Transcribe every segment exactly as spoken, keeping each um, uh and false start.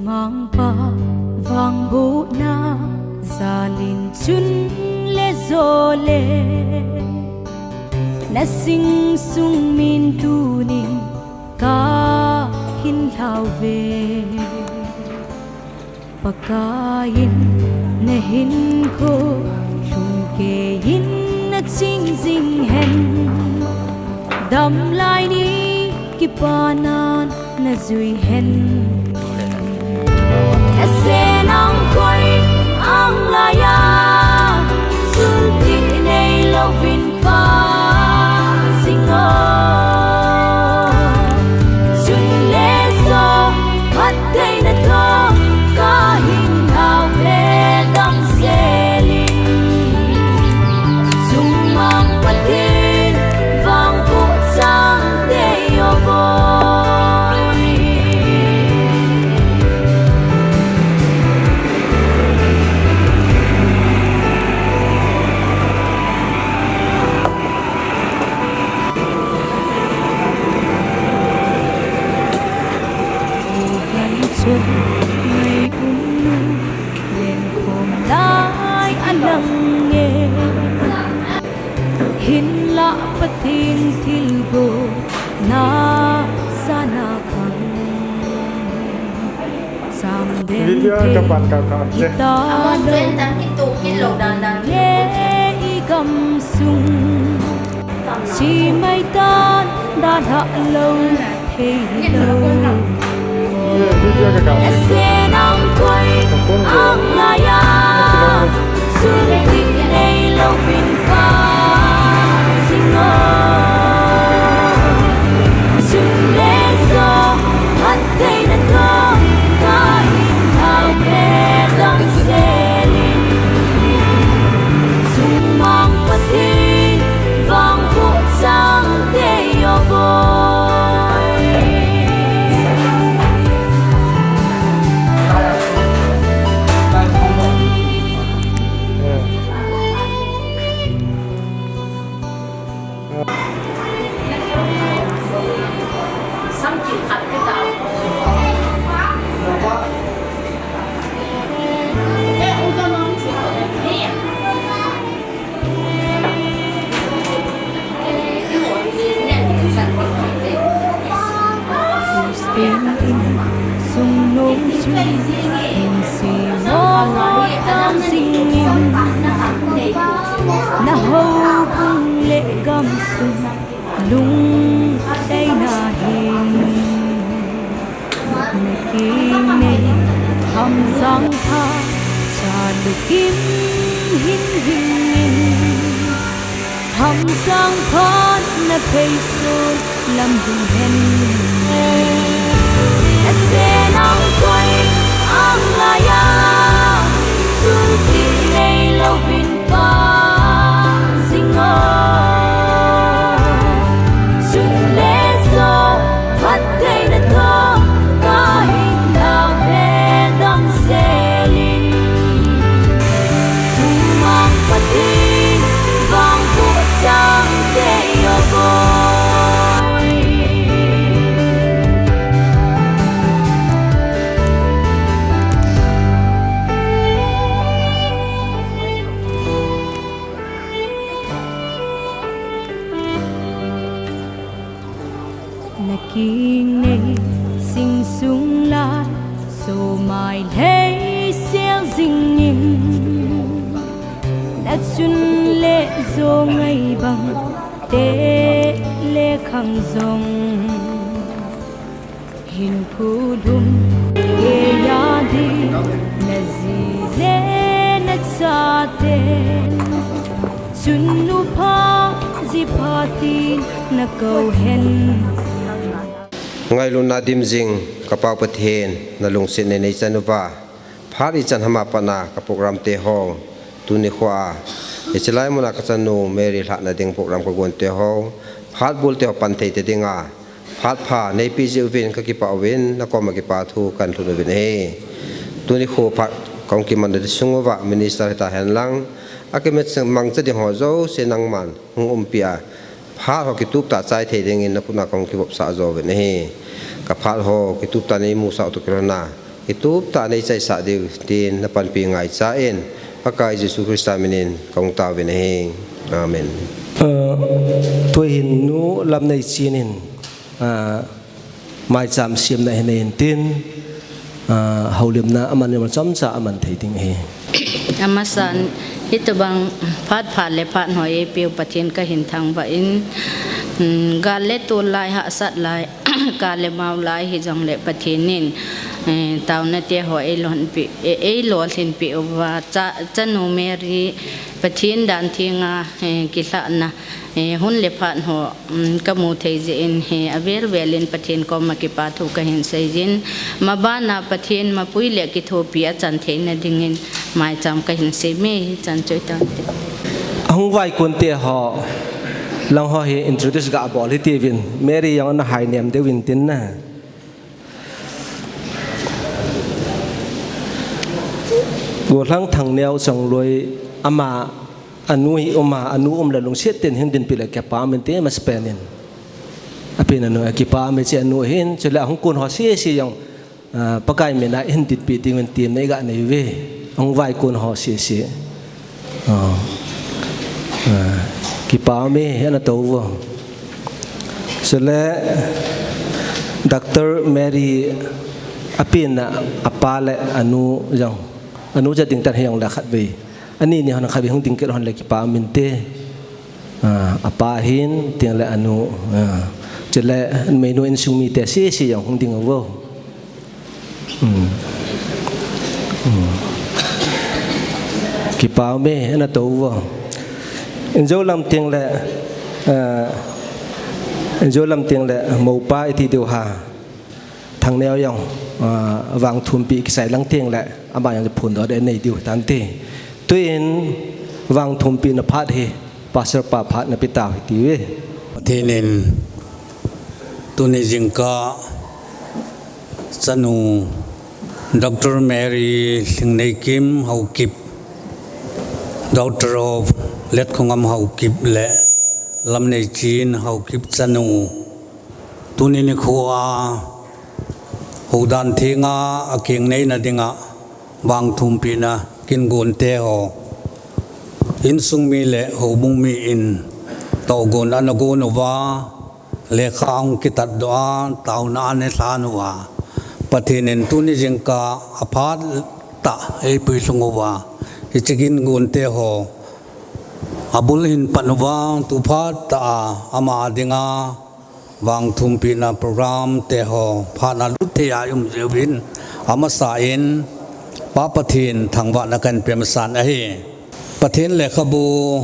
Mangpa vangbohna jalin chun le jole, na sing sung min tunin kahin lhau ve. Pakaiyin na hinkho lhumkeiyin na ching jing hen. Damlai ni kipana na jui hen. Ase nang koi ang laiya, sulti nei louvin pa jing o. Chun le jo, phattheina toh kahin lhau ve damsel in. Chungmang Pathen vangboh chang tei o boi. Chun mai um nu, len khom lai a nang nge. Hinlah Pathen thilgon na sana khang. Video ka pan ka ka. Kita lo. Amon pen tan kitu kilo dan dan. Ye i gam sung. Chi mai tan da da lo. Thei lo. Ase nang koi ang laiya, sulti nei louvin pa jing o. Chun le jo, phattheina toh kahin lhau ve damsel in. Chungmang Pathen vangboh chang tei o boi. Christian in sung nung chun in si mo thang sing in, na houbung le gam sung lungdaina hin. Na kingnei Hamjang pha, cha lukim hin hin in. Hamjang pha na pheisun lam hin hen. Ase nang koi ang laiya, sulti nei louvin pa jing o. Chun le jo, phattheina toh kahin lhau ve damsel in. Chungmang Pathen vangboh chang tei o boi. Na kingnei sing sung lai, somai lhei sel jing in. Na chun le jo ngai bang, te le khang jong. Hinkho lhumkeiya ding, na ji le na chate. Chun nu pha, ji pha tin na kou hen. Ngailutna dim jing, ka Pa Pathen, na lungset nei nei chan uva. Phat ichan hama pat a ka program te ho, tuni khoa, hiche lai muna ka chanu Mary lhahna ding program ka gon te ho, phat bul te ho pan thei te dinga, phat pha neipi jeh uvin ka kipah uvin, na koma kipa thu kan lhut uvin ahi. Tuni kho phat kahung kiman na di sung uva, minister hita hen lang, a kimang cha ding ho jouse nangman hung umpi a, phat ho kitup tah chai thei dingin na khut a kahung kivopsah jo uvin ahi. Ka phat ho kitup tah nei musah u toh kilhon a, kitup tah a nei chaisah diu tin na panpi ngaicha in, Pakai Jesu Christa min in ka hung taovin ahi. Amen. Aa, tuhin nu Lamneichin in, aa, maicham semna hi nei intin, aa, houlimna aman chomcha aman thei ding ahi. Amasan, hitobang phat pha le phat hoi eipeu Pathen kahin thangvah in, um, gal le tol lai, hahsat lai, kap le mao lai hijongle Pathen in, eh, taona te ho eilolhinpeh, eh, eilolhinpeh uva, cha, chanu Mary, Pathen dan thenga, eh, kilhahna, eh, hun le phat ho, um, kamu thei jeh in, eh, avel vel in Pathen koma kipa thu kahin sei jin. Mabana Pathen mapui le kithopi achan theina dingin maicham kahin sem e, hichan chu ahitan te. Ahung vaikon te ho, lang ho hi introduce gabol hitiuvin, Mary jong ana hainem diu vintin na. Golhang Thangneo Chongloi, ama anu hi um a, anu um le lungset tah in hung dinpi le kipa um inte, masapen in. Apen anu, kipa um e, hiche anu hin, chule ahung kon ho sese jong, ah, Pakai min a hin dinpi dingin temna iga nei uve. Ahung vaikon ho sese. Ah. Ah, kipa um e, ana tou uvo. Chule Doctor Mary apen a, apa le anu jong. Anu cha ding tan hijongle khatvei. Ani ni hon khatvei hung ding kit hon le kipa um inte. Ah, apa hin, tin le anu. Ah. Chule numeinu insung mite sese jong hung ding uvo. Hmm. Hmm. Kipa um e, ana tou uvo. Injo lam tengle, eh, injo lam tengle, moupa iti diu ha. Thangneo jong, eh, vangthumpi kisai lang tengle, ama jong phondoh ding nei diu tante. Tuin vangthumpina phat hi, Pastor pa phat na pe tau hitiuve. Pathen in tuni jingkah chanu Doctor Mary Lhingneikim Haokip, daughter of Letkhongam Haokip le Lamneichin Haokip chanu, tuni nikho a houdan thenga akeng neina dinga vangthumpina kin gon te ho, insung mi le houbung mi in tohgon ana gon uva, lekha ahung kitat doh a, taona ana lhan uva, Pathen in tuni jingkah aphat tah eipui lhung uva, hiche kin gon te ho abul hin pan uva, tu phat tah a ama dinga vangthumpina program te ho phat na lut thei a i um jeh uvin, amasa in Pa Pathen thangvahna kahin pe masan ahi. Pathen lekhabu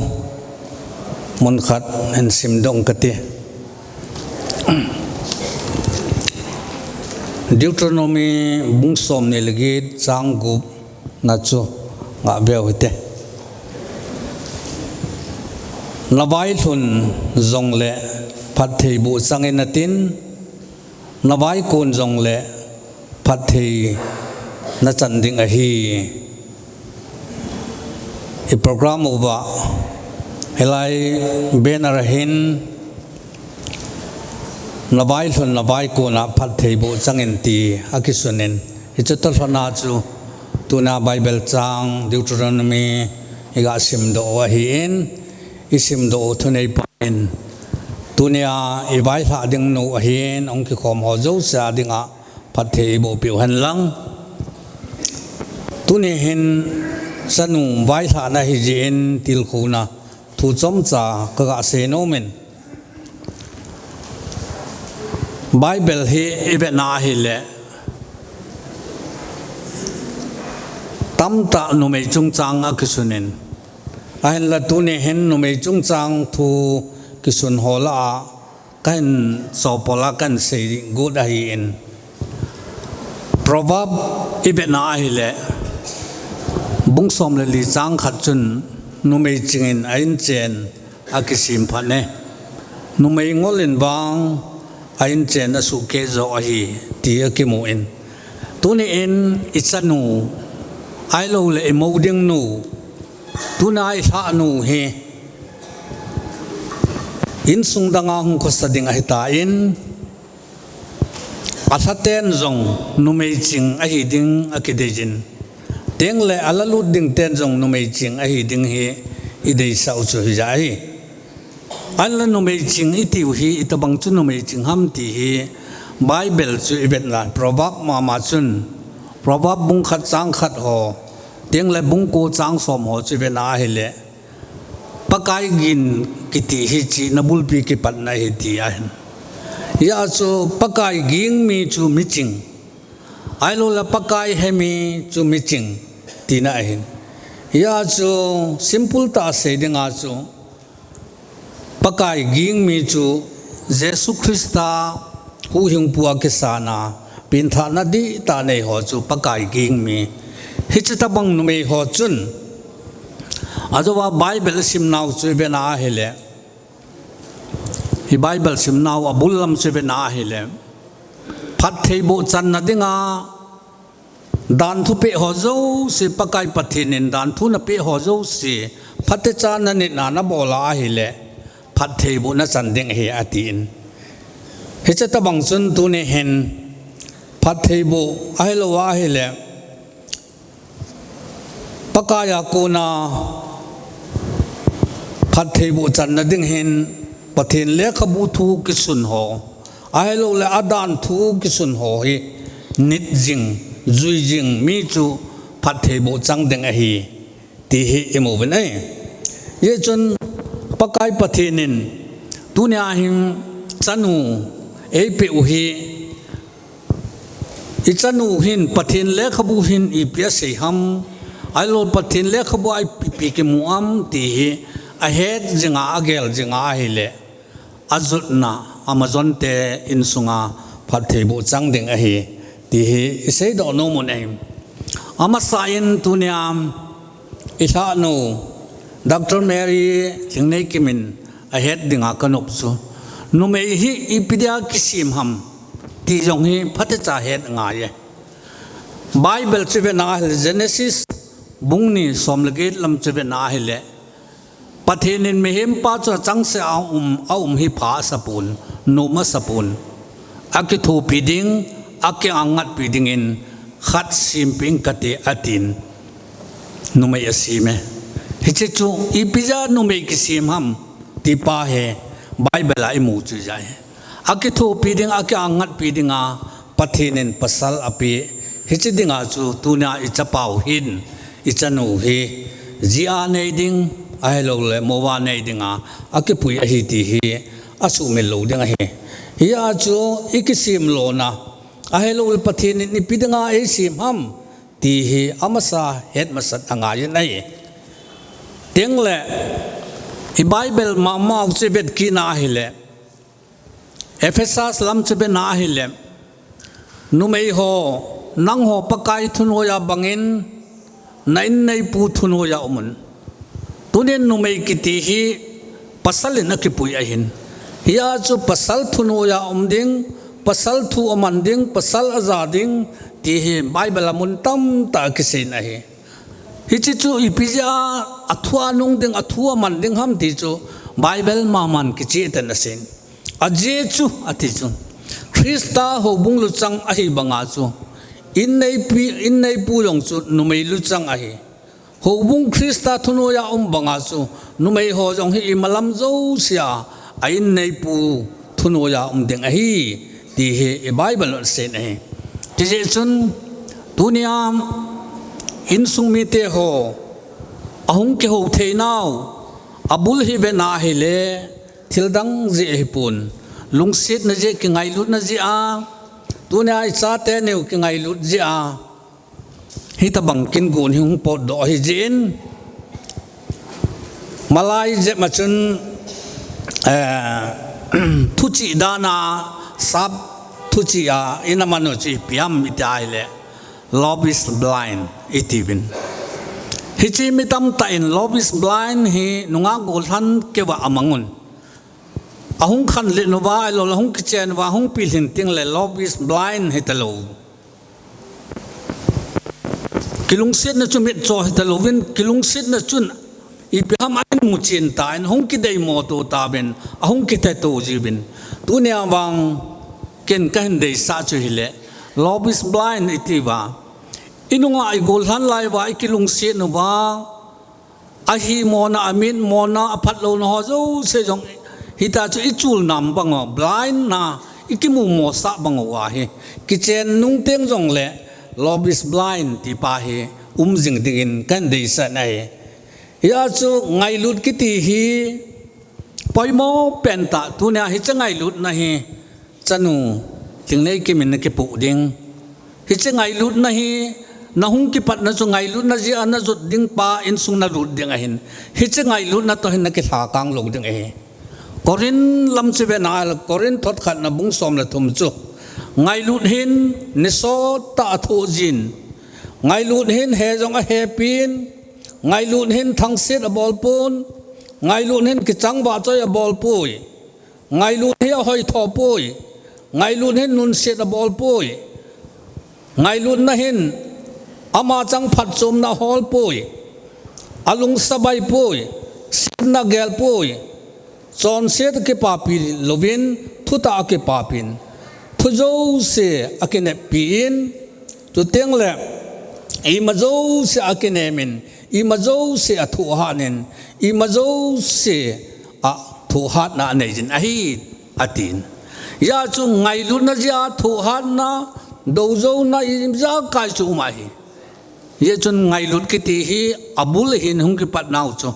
mun khat hin simdoh kate. Deuteronomy bung somni le get chang gup na chu ngah veu hite. Na vailhun jongle phattheiboh chang in atin, na vaikon jongle phatthei na chan ding ahi. I program uva, hilai banner a hin, na vailhun, na vaikon a phattheiboh chang in ti akisun in, hichu toh lhon a chu tuna Bible chang Deuteronomy i ga simdoh u ahin, i simdoh u thuneipa in, tunia i vailhah ding nu ahin, hung kikhom ho jouse a dinga phatthei eiboh peh u hen lang. Tuni hin chanu vailhahna ahi jeh in tilkhouna thu chomcha ka ga sei nom in. Bible hi i vetna ahile, tamtah numei chungchang akisun in. Ahinla tuni hin numei chungchang thu kisun ho lah a, kahin chopol a kahin sei got ahin. Proverb i vetna ahile, bung som le li chang khat chun numei ching in a inchen akisem phat e. Numei ngol in vang a inchen asuhkeh jo ahi ti akimu in. Tuni in i chanu, ahilou le i mou ding nu, tuna i lhah nu hi, insung danga hung khosa ding ahitan, alhaten jong numei ching ahi ding akidei jin. Tengle alalut ding ten jong numei ching ahi ding hi ideisah u chu hija ahi. Ahinla numei ching itiu hi itobang chu numei ching ham ti hi Bible chu ivetna Proverb mama chun Proverb bung khat chang khat ho, tengle bung ko chang som ho chu ivetna ahile Pakai ging kiti hi chihna bulpi kipatna hi ti ahin. Hia chu Pakai ging mi chu miching. Ahiloule Pakai he mi chu miching tina ahin. Hia chu simple tah a sei dinga chu Pakai ging mi chu Jesu Christa huhhingpu a kisana penthahna dihtah nei ho chu Pakai ging mi. Hiche tobang numei ho chun ajouva Bible simnau chu ivetna ahile, hi Bible simnau abul lam chu ivetna ahile, phattheiboh channa dinga danthu peh ho jouse, Pakai Pathen in danthu napeh ho jouse phatecha nanitna nabol a ahile phattheiboh nachan ding ahi atin. Hiche tobang chun tuni hin phattheiboh ahilou ahile Pakai a kona phattheiboh channa ding hin Pathen lekhabu thu kisun ho, ahiloule adanthu kisun ho hi nit jing, jui jing mi chu phattheiboh chang ding ahi ti hi imu uvin ahi. Hijeh chun Pakai Pathen in tunia hin chanu eipeh u hi, ichanu hin Pathen lekhabu hin ipi asei ham, ahilou Pathen lekhabu a ipi kimu am ti hi ahet jinga agel jinga ahile ajotna amajonte insunga phattheiboh chang ding ahi ti hi iseidoh nom un ahi. Amasa in tunia ilhahnu Doctor Mary Lhingneikim in ahet dinga kanop chu numei hi ipi dia kisem ham ti jong hi phatecha het angaiye. Bible chu ivetna ahile Genesis bung ni som le get lam chu ivetna ahile Pathen in mihempa chu achangseh a um, aum hi pha asapon, nom asapon. Akithopi ding, akiangatpi dingin khat sempeh ing kate atin numei aseme. Hiche chu ipi jeh a numei kisem ham ti pa hi Bible a imu chu hijeh ahi. Akithopi ding, akiangatpi dinga Pathen in pasal apeh. Hiche dinga chu tunia ichapau hin ichanu hi jia nei ding ahiloule moa nei dinga akipui ahi ti hi asuhmil lou ding ahi. Hia chu ikisem lona ahiloule Pathen in ipi dinga eisem ham ti hi amasa het masat angaiyin ahi. Tengle i Bible mama u chu ivet kitna ahile Ephesa lam chu ivetna ahile numei ho, nangho Pakai thunoiya bangin na inneipu thunoiya umun. Tunin numei kiti hi pasal in akipui ahin. Hia chu pasal thunoiya um ding, pasal thu aman ding, pasal aja ding ti hi Bible a mun tamtah a kiseiyin ahi. Hiche chu ipi jeh a athu anung ding, athu aman ding ham ti chu Bible maman kicheh tah in aseiyin. Ajeh chu ati chu Christa houbung luchang ahi banga chu inneipi, inneipu jong chu numei luchang ahi. Houbung Christa thunoiya um banga chu numei ho jong hi imalam jousea a inneipu thunoiya um ding ahi ti hi i Bible in aseiyin ahi. Hijeh chun tunia insung mite ho ahung kihou theinau abul hi ivetna ahile thildang jeh ahipon, lungsetna jeh, kingailutna jeh a, tunia ichateu kingailut jeh a hitobang kin gon hi hung potdoh ahi jeh in, malai jep a chun, eh, thuchih dana sap thuchih a ina manu chu ipi ham iti ahile love is blind itiuvin. Hiche mi tamtah in love is blind hi nungah gollhang keuva amangun. Ahung khanlet uva, ahilou le ahung kichen uva, ahung pilhin tengle love is blind hitalou. Kilungsetna chu mitcho hitalouvin, kilungsetna chun ipi ham ahin muchen tan, ahung kideimo to tauvin, ahung kithe to jiuvin. Tunia vang Ken kahin deisah chu hileh, love is blind iti uva. Inunga igol lhan lai uva, ikilungset uva. Ahimo na, amit mo na, aphat lou na ho jouse jong. Hita chu ichul nam bang u, blind na, ikimu mosah bang u ahi. Kichen nung teng jongleh, love is blind tipa hi, um jing dingin kahin deisah ahi. Hia chu ngailut kiti hi, poimo pen tah, tunia hiche ngailutna hi, chanu, Lhingneikim in nakipoh ding. Hiche ngailutna hi, nahung kipatna chu ngailutna jeh a najot ding pa, insung nalut ding ahin. Hiche ngailutna toh hin nakilhakang lou ding ahi. Corinth lam chu vena ahileh, Corinth thot khatna bung som le thum chu. Ngailut hin, nisot tah a thoh jin. Ngailut hin, he jong ahepin. Ngailut hin, thangset abol pon. Ngailut hin, kichang vahchoi abol poi. Ngailut hi ahoitho poi. Ngailut hin nunset abol poi. Ngailutna hin ama chang phatchomna ahol poi. Alungsabai poi. Setna agel poi. Chonset akipapi louvin, thutah akipapin. Thu jouse akineppi in. Chuteng leh, ima jouse akinemin, ima jouse athohhat in, ima jouse a thohhatna anei jin ahi, atin. Hia chu ngailutna jeh a thohhatna, doujou na ijakai chu um ahi. Hijeh chun ngailut kiti hi abul hin hung kipat nau chu.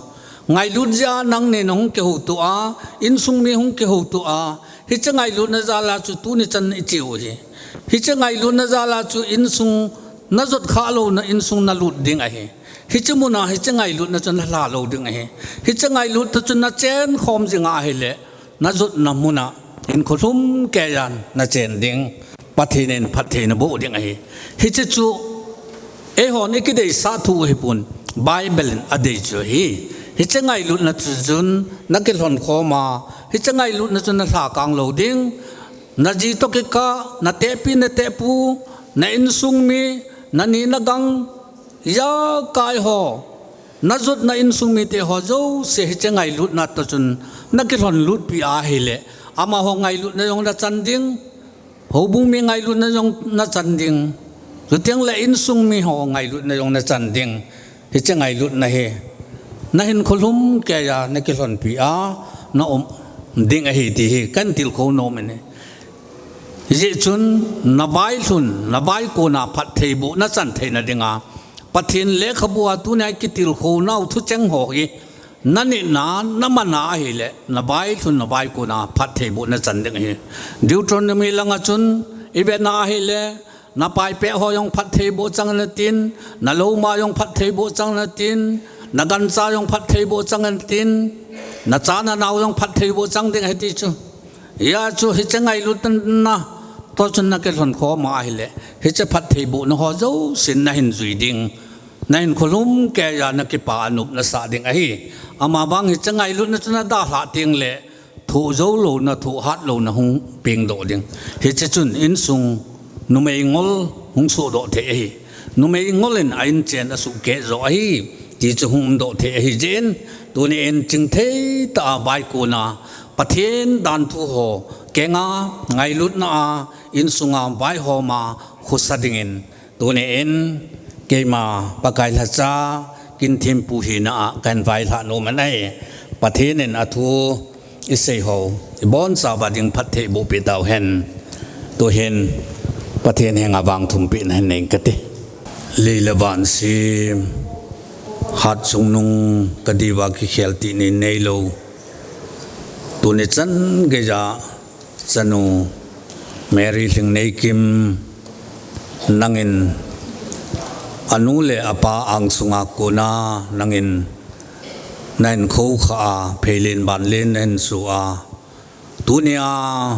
Ngailut jeh a nangni nahung kihouto a, insung mi hung kihouto a, hiche ngailutna jal a chu tuni chan iche u hi. Hiche ngailutna jal a chu insung najot kha louna insung nalut ding ahi. Hiche muna hiche ngailutna chu nalha lou ding ahi. Hiche ngailutna chu nachen khom jing ahileh, najotna muna hinkho lhumkeiya nachen ding. Pathen in phatthei naboh ding ahi. Hiche chu eihon ikideisah thu ahipon, Bible in adei chu ahi. Hiche ngailutna chu chun nakilhon khom a, hiche ngailutna chu nalhakang lou ding. Naji toh kikah, natehpi natehpu, na insung mi, nani nagang, ijakai ho, najotna insung mite ho jouse hiche ngailutna toh chun nakilhon lutpi ahileh, amaho ngailutna jong nachan ding, houbung mi ngailutna jong nachan ding, chuteng leh insung mi ho ngailutna jong nachan ding. Hiche ngailutna hi nahinkho lhumkeiya nakilhonpi a naum ding ahi ti hi kahin tilkhou nom in ahi. Hijeh chun navailhun, navaikon a phattheiboh nachan theina dinga Pathen lekhabu a tunia ikitilkhou nau thucheng ho hi nanitna, namanna ahileh, navailhun, navaikon a phattheiboh nachan ding ahi. Deuteronomy langa chun ivetna ahileh, napaipeh ho jong phattheiboh chang natin, nalouma jong phattheiboh chang natin, nagancha jong phattheiboh chang natin, nacha nanao jong phattheiboh chang ding ahi ti chu. Hia chu hiche ngailutna toh chun nakilhon khom ahileh, hiche phattheibohna ho jousen nahin jui ding. Nahinkho lhumkeiya nakipa a nop nasah ding ahi. Amavang hiche ngailutna chu nadalhah tengleh, thoh jou louna, thohhat louna hung pengdoh ding. Hiche chun insung numei ngol hung sohdoh thei ahi. Numei ngol in a inchen asuhkeh joh ahi, ti chu hung umdoh thei ahi jeh in, tuni in chingthei tah a vaikon a, Pathen danthu ho, kenga ngailutna a, insunga vaihom a, khosa dingin, tuni in, keima Pakai lhacha, Kinthinpu hina a kahin vailhah nom in ahi. Pathen in athu isei ho, ibonchauva ding phattheiboh peh tauhen. Tuhin, Pathen henga vangthumpehna hin nei kate. Lei le van sem, hatchungnung kadiuva kikhel tuni neilou. Tuni chan geiya chanu Mary Lhingneikim, nangin anu le apa angsunga kona nangin nahin khoukhah a, pheilen banlen nahin soh a, tunia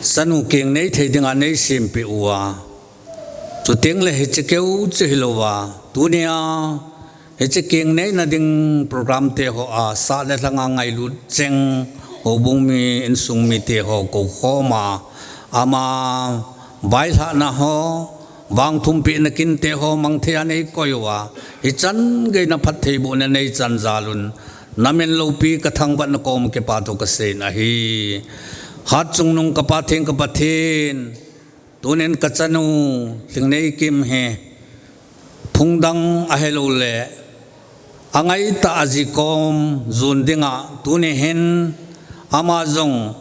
chanu keng neithei dinga neisempeh uva, chuteng leh hiche keu chu hilouva, tunia hiche keng neina ding program te hoa sah le lhanga ngailut cheng, houbung mi, insung mite ho koukhom a, ama vailhahna ho, vangthumpehna kinte ho mangthei a neikoi uva, hichan geina phattheibohna neichan jal un, namin loupi kathangvahna koma kipathu kaseiyin ahi. Hat chungnung ka Pa theng ka Pathen, tunin ka chanu Lhingneikim hi phungdang ahilouleh angaitah a jikom jon dinga tuni hin ama jong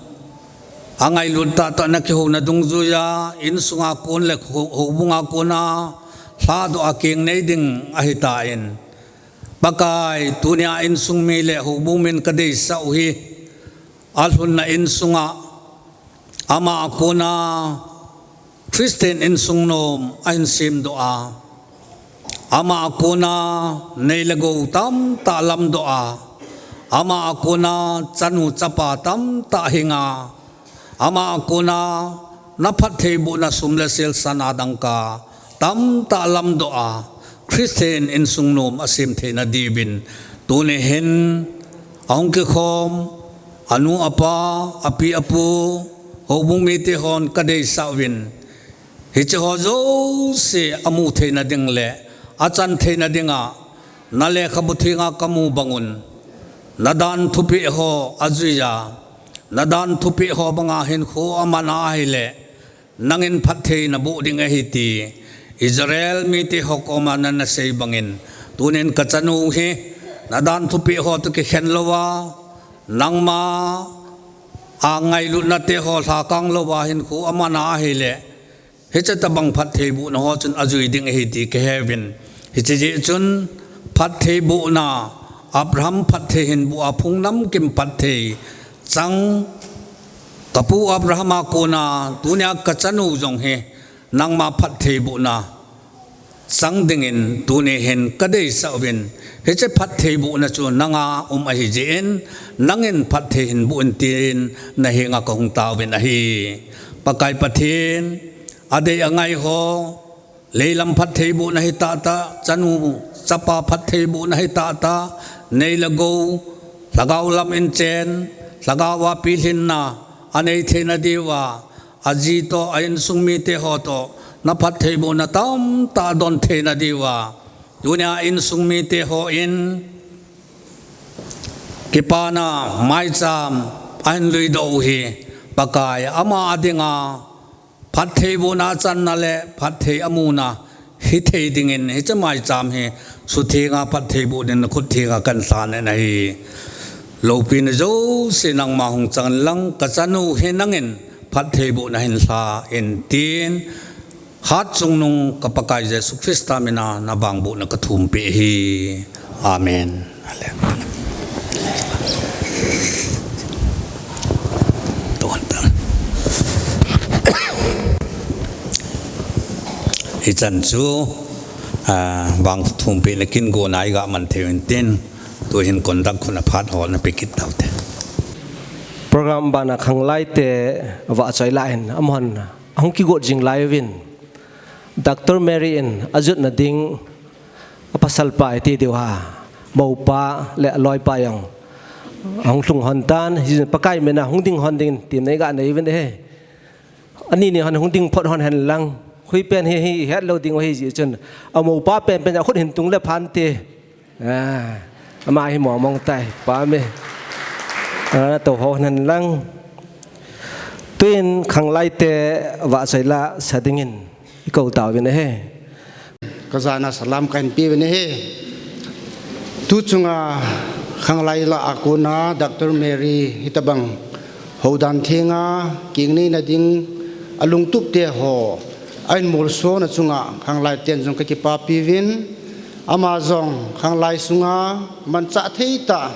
angailut tahtah na kihouna dungjuiya insunga kon le ho-, houbunga kona lhadoh a kingnei ding ahitan, Pakai, tunia insung mi le houbung min ka deisah u hi alhunna insunga ama a kona Christian insung nom ahin semdoh a, ama a kona nei le gou tamtah lamdoh a, ama a kona chanu chapa tamtah hinga, ama a kona na phattheibohna sum le sel sana dangka tamtah lamdoh a, Christian insung nom asem theina diuvin tuni hin ahung kikhom anu apa, api apu, houbung mite hon ka deisah uvin, hiche ho jouse amu theina ding le achan theina dinga na lekhabu thenga ka mu bangun, na dan thupeh ho ajuiya, na dan thupeh ho banga hinkho amana ahileh, nangin phatthei naboh ding ahi ti Israel mite ho koma nana sei bangin, tunin ka chanu hi na dan thupeh ho toh kikhen louva, nangma a ngailutna te ho lhakang louva hinkho amana ahileh, hiche tobang phattheibohna ho chun ajui ding ahi ti kaheuvin, hiche jeh chun phattheibohna, Abraham phatthei hin boh a phung namkim phatthei chang, ka pu Abraham a kona tunia ka chanu jong hi nangma phattheibohna chang dingin tuni hin ka deisah uvin, hiche phattheibohna chu nanga um ahi jeh in, nangin phatthei hin boh in tin na henga ka hung taovin ahi. Pakai Pathen, adei angai ho, leilam phattheibohna hi tahtah, chanu chapa phattheibohna hi tahtah, nei le gou, lhagao lam in chen, lhagao a pilhinna anei theina diuva, aji toh, a insung mite ho toh na phattheibohna tamtah adon theina diuva, tunia insung mite hon kipana maicham ahin luidoh u hi, Pakai, ama a dinga phattheibohna achanna le phatthei amuna hithei dingin hiche maicham hi suthenga phattheiboh dingin na khut thenga kahin lhan in ahi. Loupina jouse nangma hung chang inlang, ka chanu hi nangin phattheibohna hin lha in tin, hat chungnung ka Pakai Jesu Christa mina na vangbohna ka thumpeh ahi. Amen. Hichan chu, ah, vangthumpehna kin gona iga man thei uvin tin, tuhin conduct khun aphat ho na pe kit taute. Program bana khanglai te vahchoi lah in amahon ahung kigot jing lai uvin, Doctor Mary in ajotna ding apasalpa iti diu ham, moupa le aloipa jong ahung lhung hon tan, hijeh in Pakai mina hung ding hon dingin temna iga nei uvin ahi. Ani ni hon hung ding phot hon hen lang, koi pen hi, hi hetlou ding u ahi jeh chun, amoupa penpen akhut hin tung le phante. Ah, ama hi mong mong tai, pa me. Ah, tou ho hen lang. Tuin khanglai te vahchoi lah sa dingin ikou tauvin ahi. Ka jana salam kahin pe uvin ahi. Tu chunga khanglai lah a kona Doctor Mary hitobang houdan thenga kingneina ding alungtup te ho ahin molsona chunga khanglai ten jong ka kipapi uvin, ama jong khanglai sunga manchah thei tah,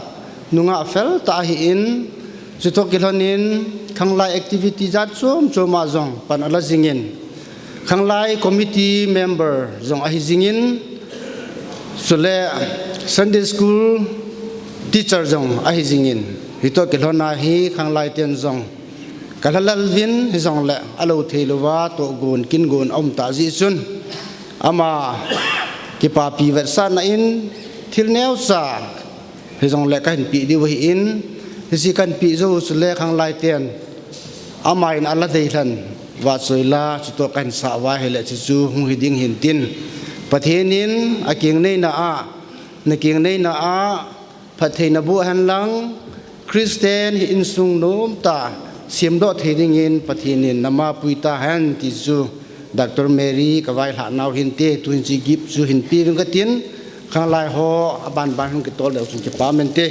nungah fel tah ahin, chutoh kilhonin khanglai activity jat chom chom a jong pan ala jingin, khanglai committee member jong ahi jingin, chule Sunday school teacher jong ahi jingin, hitoh kilhona hi khanglai ten jong ka lhalal uvin, hijongle alou thei louva tohgon kingon aum tah jeh chun, ama kipapi vetsahna in thil neocha hijongle kahin pe diu ahin, hiche kahin pe jou chule khanglai ten ama in ala deilhen vahchoi lah chutoh kahin sah uva ahile, chuchu hung hi ding hin tin, Pathen in akingneina a, nakingneina a phatthei naboh hen lang, Christian hi insung nom tah, Semdoh thei dingin Pathen in nama pui tahen ti chu Doctor Mary kavailhah nau hinte, tuhin hiche gift chu hinpe uving katin, khanglai ho abanban hung kitol leu chun kipa mente.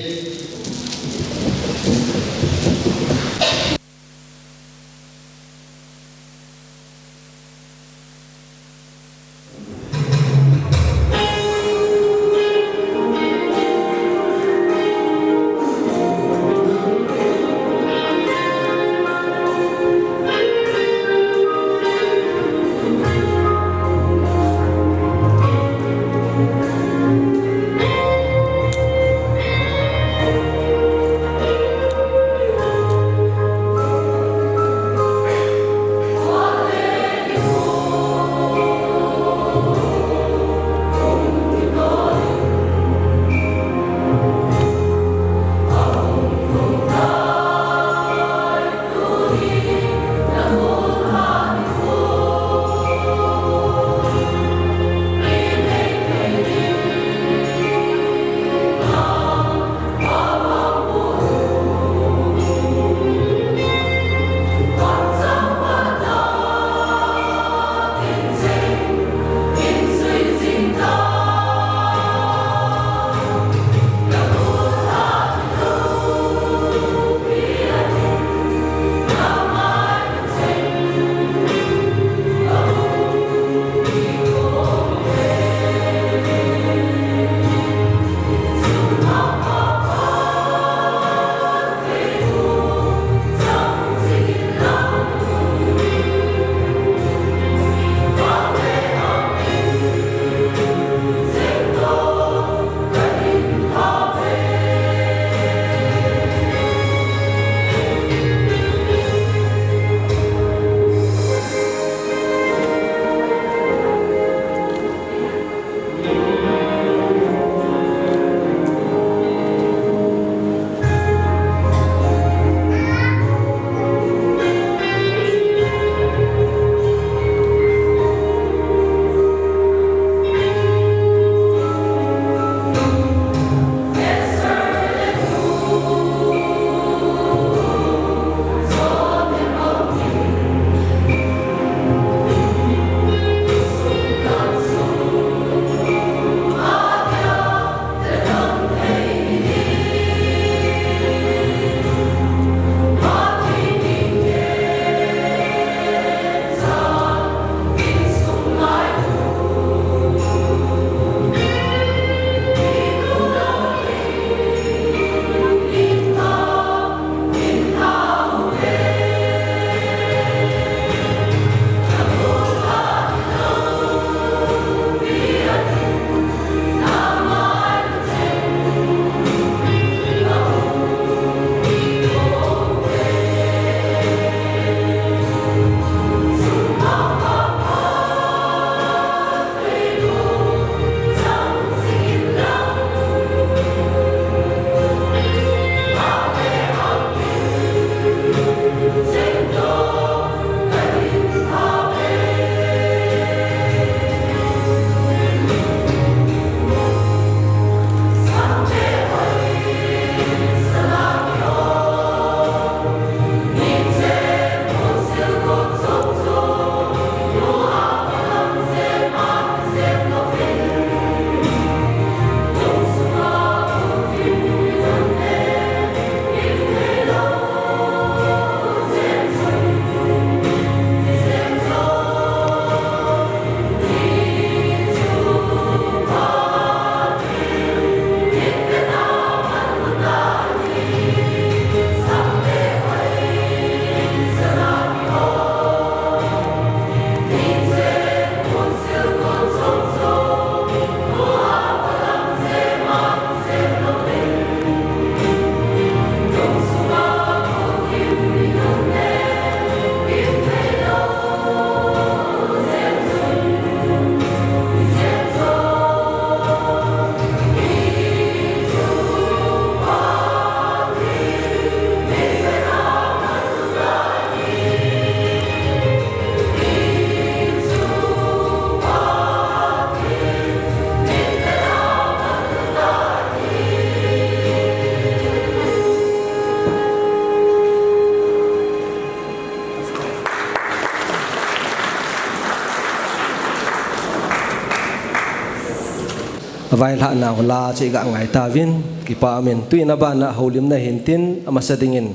Vailhahna ho la chu iga ngai tauvin, kipa umin, tuin abana houlimna hintin, amasa dingin,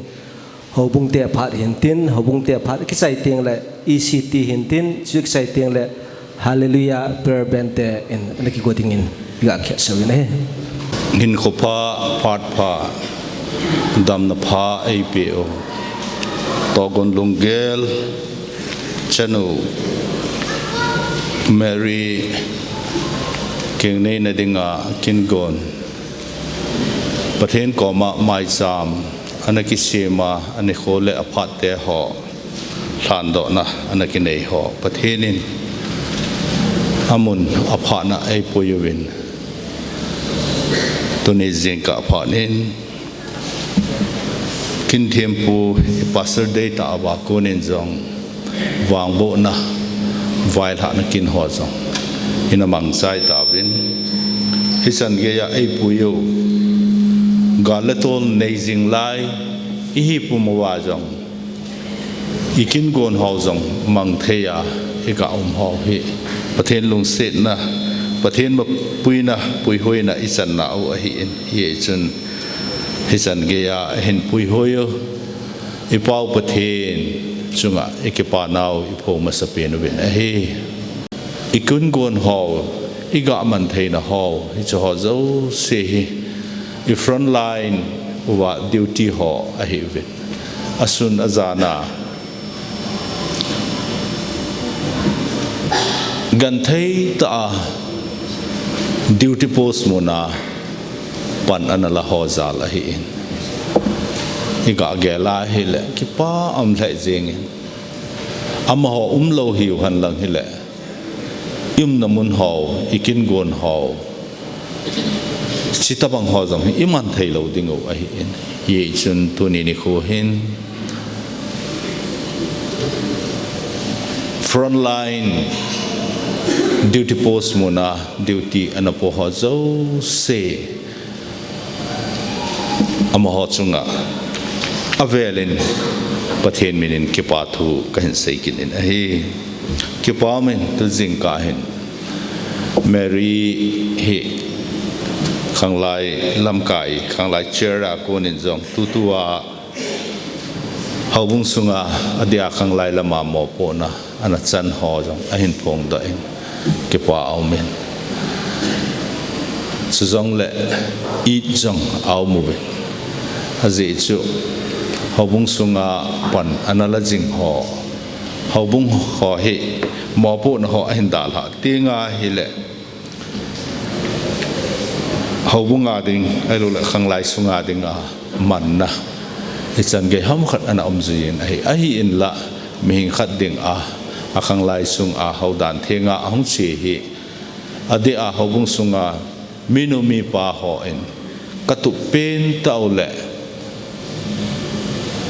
houbung te phat hintin, houbung te phat kichai teng le, E C T hintin, chu kichai teng le, Hallelujah Prayer Band te in, ana kigo dingin, iga khetsah uvin ahi. Hinkho pha, phat pha, damna pha eipeh u. Togon Lunggel, chanu Mary, kengneina dinga kingon, Pathen koma maicham ana kisema, anikho le aphat te ho lhandohna ana kinei ho, Pathen in amun aphana eipui uvin, tuni jingkah phat in, Kinthempu Pastor Day tah a konin jong vangbohna, vailhahna kin ho jong ina mangchai tauvin, hichan geiya eipui u, gal le tol nei jing lai ihi pum uva jong, i kingon ho jong mang thei a, i ga um ho hi Pathen lungsetna, Pathen mapuina, puihoina i channa u ahi in, hichun hichan geiya ahin puihoi u, i Pau Pathen chunga i kipanau i pho masapen uvin ahi. I kingon ho, i ga man theina ho, hiche ho jouse hi i frontline uva duty ho ahi uvin. Asun ajan a genthei tah a duty post muna pan ana la ho jal ahi in. I ga gel a hile, kipa um lheh jeng in. Amaho umlou hiu henlang hile, i umna mun ho, i kingon ho, chutobang ho jong hi i man thei lou ding u ahi in. Hichun tuni nikho hin frontline duty post muna duty ana po ho jouse, amaho chunga avel in Pathen min in kipa thu kahin sei kit in ahi. Kipa min tu jingkah hin Mary hi khanglai lamkai, khanglai chair a konin jong tutua houbung sunga adeh a khanglai lama mopohna ana chan ho jong ahin phongdoh in, kipa aum in. Chujongle it jong aum uvin. Ajeh chu houbung sunga pan ana la jing ho, houbung ho hi mopohna ho ahin dalhah tenga hile, houbung a ding, ahilouleh khanglai sunga dinga manna, hichan gei ham khat ana um jin ahi, ahi inla, mihem khat dinga, a khanglai sunga houdan thenga ahung che hi, adeh a houbung sunga minu mipa hon katup pen tah u le,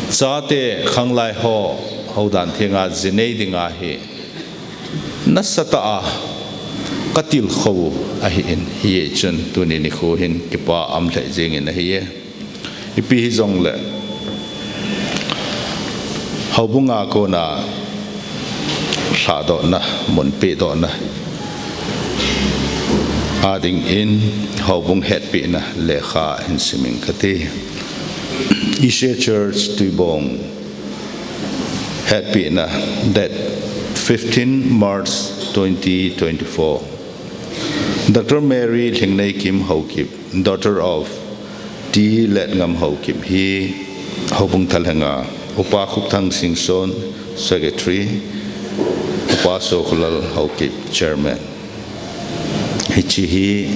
chate khanglai ho, houdan thenga jinei dinga hi nasatah a katilkhou u ahi in, hichun tuni nikho hin kipa aum lheh jeng in ahi e. Ipi hijongle, houbung a kona lhadohna, mun pehdohna a dingin houbung hetpehna lekha hin sim ing kati. Ishe Church Tuibong, hetpehna, date fifteen March twenty twenty-four. Doctor Mary Lhingneikim Haokip, daughter of T Letngam Haokip hi houbung thalheng a, Upa Khupthang Singson, Secretary, Upa Sokholal Haokip, Chairman. Hiche hi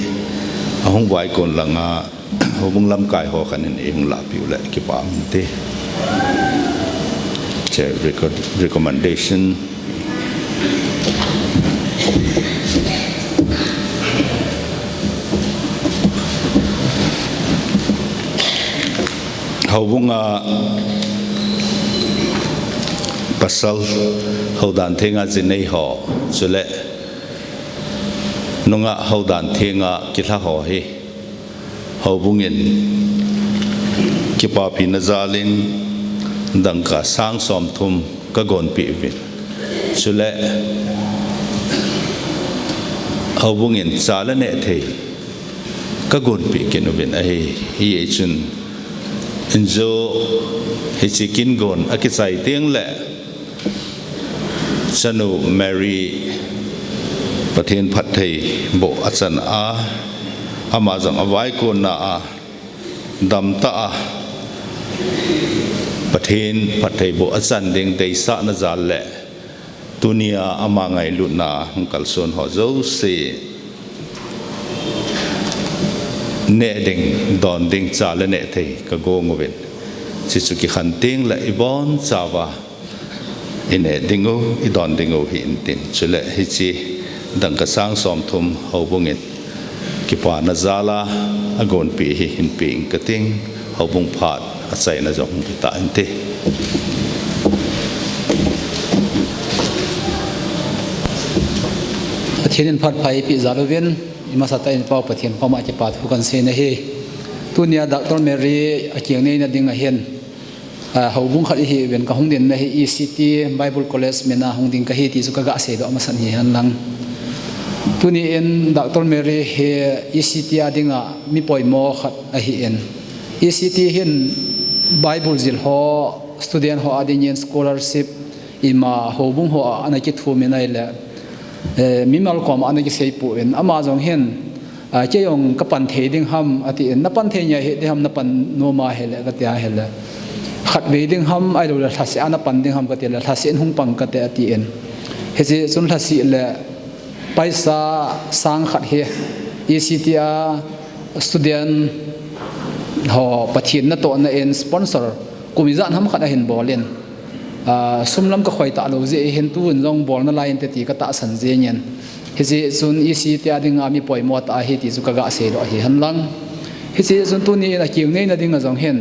ahung vaikon langa houbung lamkai ho khat in eihung lahpeh u le kipa um inte. Hiche record, recommendation. Houbung a pasal, houdan thenga jinei ho, chule nungah houdan thenga kilha ho hi houbung in kipapina jal in dangka sang somthum kagonpeh uvin. Chule houbung in cha le neh thei kagonpeh kit uvin ahi. Hichun injo hiche kin gon akichai teng le chanu Mary Pathen phattheiboh achan a, ama jong avaikonna a damtah a Pathen phattheiboh achan ding deisahna jal le tunia ama ngailutna hung kalson ho jouse neh ding, don ding cha le neh thei kagong uvin. Hichu kikhen teng le ibonchauva ineh diu, idon diu hi intin. Chule hiche dangka sang somthum houbung in kipana jal a agonpeh hi hinpeh inge kating, houbung phat achaina jong hung hita inte. Pathen in phat pha eipeh jal uvin, imasatah in Pa Pathen koma kipathu kahin sei ahi. Tunia Doctor Mary akeng neina ding ahin, houbung khat ihiuvin, kahung dinna hi E C T Bible College min a hung ding kahi ti chu kaga seidoh masat hihen lang. Tuni in Doctor Mary hi E C T a dinga mi poimo khat ahin, E C T hin Bible jil ho, student ho adingin scholarship ima houbung ho a ana kithumin ahile mimal koma ana kiseipoi. Ama jong hin, kei jong kapan thei ding ham atin, napan thei ngai hih ding ham, napan nom ahile kati ahile, khatvei ding ham ahiloule lhaseh a napan ding ham kati le lhaseh in hung pang kate atin. Hiche chun lhaseh le paisa sang khat hi E C T a student ho Pathen natohna in sponsor kum ijat ham khat ahin bolin, sum lam kakhoi talou jeh hin tun jong bol nalai inte ti katahsan jengin. Hiche chun E C T a dinga mi poimo tah ahi ti chu kaga seidoh hihen lang. Hiche chun tuni in akeng neina dinga jong hin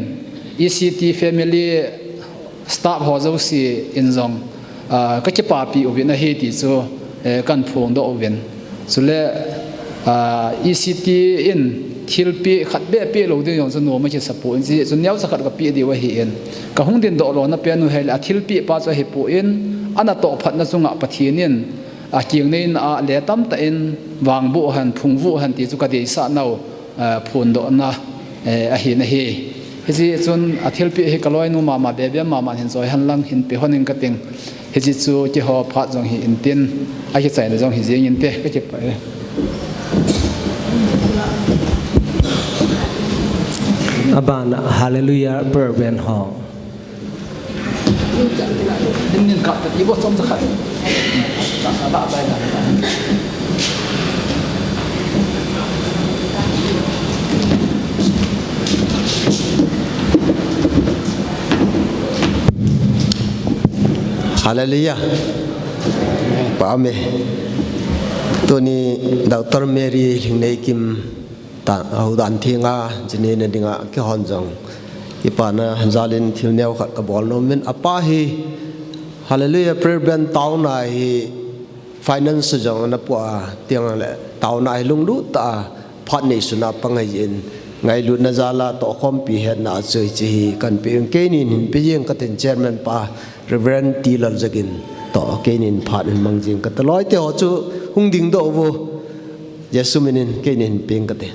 E C T family staff ho jouse in jong kakipapi uvin ahi ti chu kahin phongdoh uvin. Chule E C T in thilpeh khat beh peh lou ding jong chu nom akisapoi, hiche chun neocha khat kapeh diu ahin, kahung dindoh lona pen u hile athilpeh pa chu ahipoi, anatoh phatna chunga Pathen in akeng neina a le tamtah in vangboh hen, phungvuh hen ti chu kadeisahnau phondohna ahin ahi. Hiche chun athilpeh hi kaloinu mama, bebe mama hin choi hen lang hinpe lhon inge kating. Hiche chu keiho phat jong hi intin, akichaina jong hi jeng inte, kakipah e. Abana Hallelujah prayer band ho. Hallelujah. Pame. Tuni Doctor Mary Lhingneikim ta, houdan thenga, chinina dinga kihon jong kipana jalin thil neo khat kabol nomin, apa hi Hallelujah prayer band taona hi finance jong ana pua tiang le taona hi lunglut tah a phat neisuna pangai in ngailutna jal a tohkhompi hetna a chu hiche hi kahin pe inge, keinin hinpe jeng katin, chairman pa Reverend T Lalzagin toh keinin phat hin mang jeng kate, loite ho chu hung dingdoh uvo, Jesu minin keinin hinpe inge kate.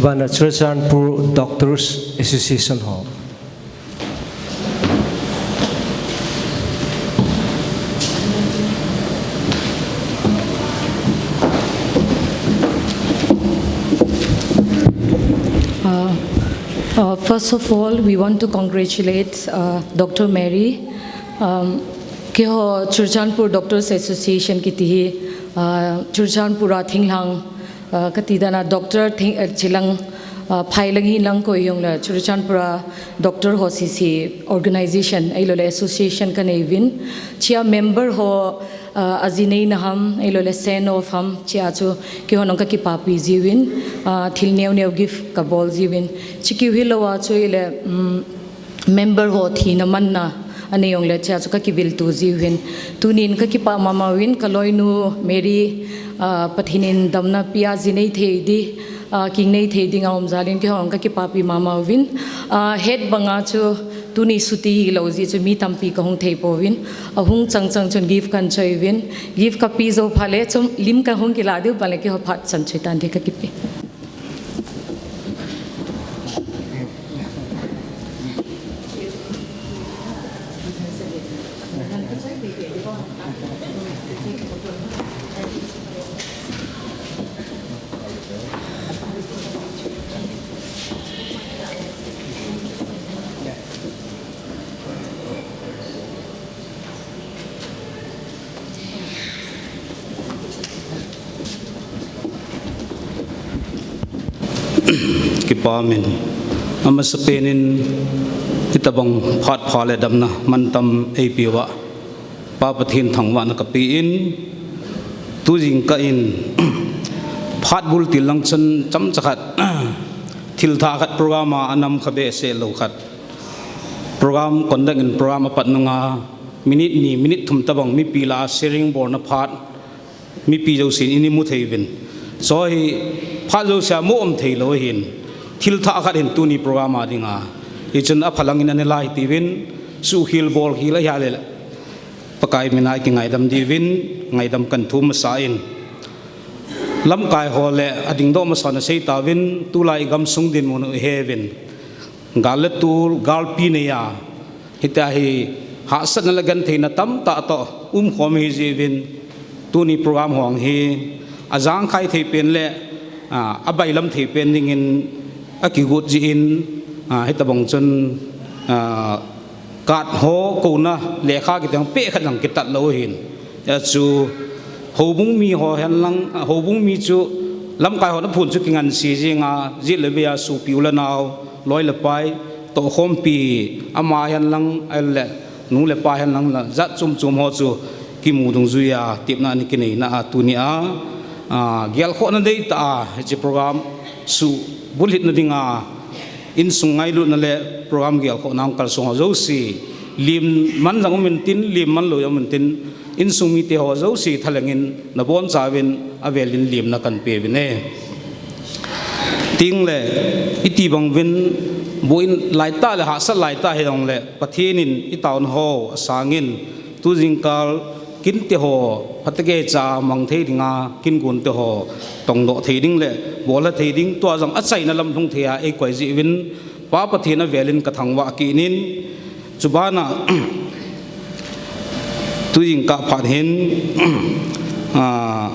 Abana Churachandpur Doctors Association ho. Uh, uh, first of all, we want to congratulate uh, Doctor Mary. Um, keiho Churachandpur Doctors Association kiti hi, uh, Churachandpur a thinglhang, uh, kati dan a doctor thing, uh, chilang, uh, phailang hilang koi hijongle Churachandpur a doctor ho sese organization ahiloule association kanei uvin. Chia member ho, uh, aji neina ham ahiloule send off ham chia chu keihon jong kakipapi jiuvin, uh, thil neo neo gift kabol jiuvin. Chukeu hilou a chu ile, um, member ho thina manna, Anei jongle chea chu kakivil tu jiuvin. Tunin kakipah mama uvin kaloinu Mary, ah, Pathen in damna pia ji nei thei di, ah, king nei thei dinga um jal in keihon kakipahpi mama uvin. Ah, het banga chu tuni chuti hilou jeh chun mi tampi kahung thei pouvin. Ahung chang chang chun gift kan choi uvin. Gift kape jou phat le chom lim kahung kila diu ban le keiho phat chan choi tan di kakipe. Kipa min. Amasapen in hitabang phat pha le damna mantam eipeuva Pa Pathen thangvahna kapen, tujingkah in phat bul til lang chun chomcha khat thil thah khat program a anam kha behseh lou khat. Program conduct in program apat nunga minute ni, minute thum tabang mipi lah a sharing bolna phat mipi jousen in imu thei uvin. Chu hi phat jousea mu um thei lou ahin. Thil thah khat hin tuni program a dinga. Hichun aphalang in anei lai tiuvin, suhkhel bolkhel ahi a le. Pakai mina ikingaidam diuvin, ngaidam kan thum masa in. Lamkai ho le adingdoh masa na sei tauvin, tulai gamsung dinmun u iheuvin. Gal le tul, galpi neiya. Hitia hi hahsatna le gentheina tamtah toh umkhom hi jiuvin. Tuni program hung hi ajangkhai thei pen le, ah, abailam thei pen dingin akigot jin, ah, hitabang chun, ah, card ho kouna lekha kiti jong peh khat jong kitat lou ahin. Hia chu houbung mi ho hen lang, houbung mi chu lamkai hon aphun chu kingansei jing a, jet le vei a sopi u le nao, loi le pai, tohkhompi, ama hen lang, ahile nu le pa hen lang la, jat chom chom ho chu kimu dungjuia tepna ana kinei na a tunia, a, gelkhohna deitah a, hiche program subulhit na dinga, insung ngailutna le program gelkhohna a kalsong ho jouse, lim man jong um intin, lim man lou jong um intin, insung mite ho jouse thalheng in nabonchauvin avel in limna kan peuvin e. Tin le, iti bang uvin, boina laitah le hahsat laitah hijongle, Pathen in itaona ho asang in, tujingkal kinte ho phatecha mang thei dinga, kin gonte ho tongdoh thei ding le bolha thei ding, tua jong achaina lam lhung thei a eikoi jiuvin, Pa Pathen avel in kathangvah kit in, chubana, tujingkah phat hin, ah,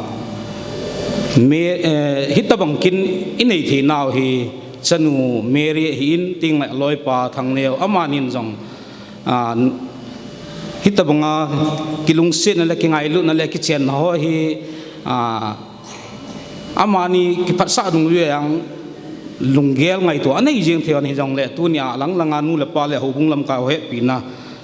me, eh, hitabang kin inei thei nau hi, chanu Mary ahin tin le loipa Thangneo amanin jong, ah, hitabanga kilungsetna le kingailutna le kichenna ho hi, ah, amani kiphatsah dungjuia jong lunggel ngaito anei jeng thei u ahi jongle, tunia lang langa nu le pa le houbung lamkai ho hepina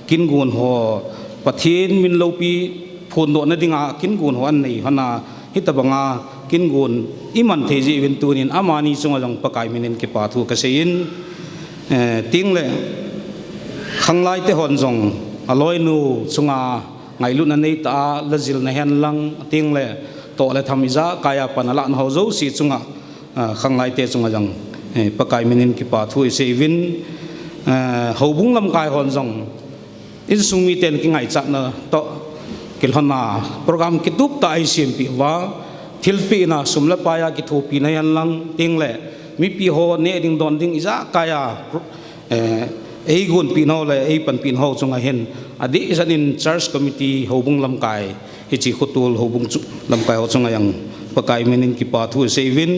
kin gon ho Pathen min loupi phondohna dinga kin gon ho anei hon a, hitabanga kin gon iman thei jiuvin tunin amani chunga jong Pakai minin kipathu kasei in, eh, tin le khanglai te hon jong aloinu chunga ngailutna neitah a lajilna hen lang, tin le toh le tham ijakai a pan alahna ho jouse chunga, ah, khanglai te chunga jong, eh, Pakai minin kipathu isei uvin, eh, houbung lamkai hon jong insung miten kingaichatna toh kilhon a program kitup tah a eisempeh uva, thilpeh na sum le pai a kithopina hen lang, tin le mipi ho neh ding don ding ijakai a, eh, eigonpeh nau le eipanpeh nau chunga hin adehset in church committee houbung lamkai, hiche khotol houbung chu lamkai ho chunga jong Pakai minin kipathu isei uvin,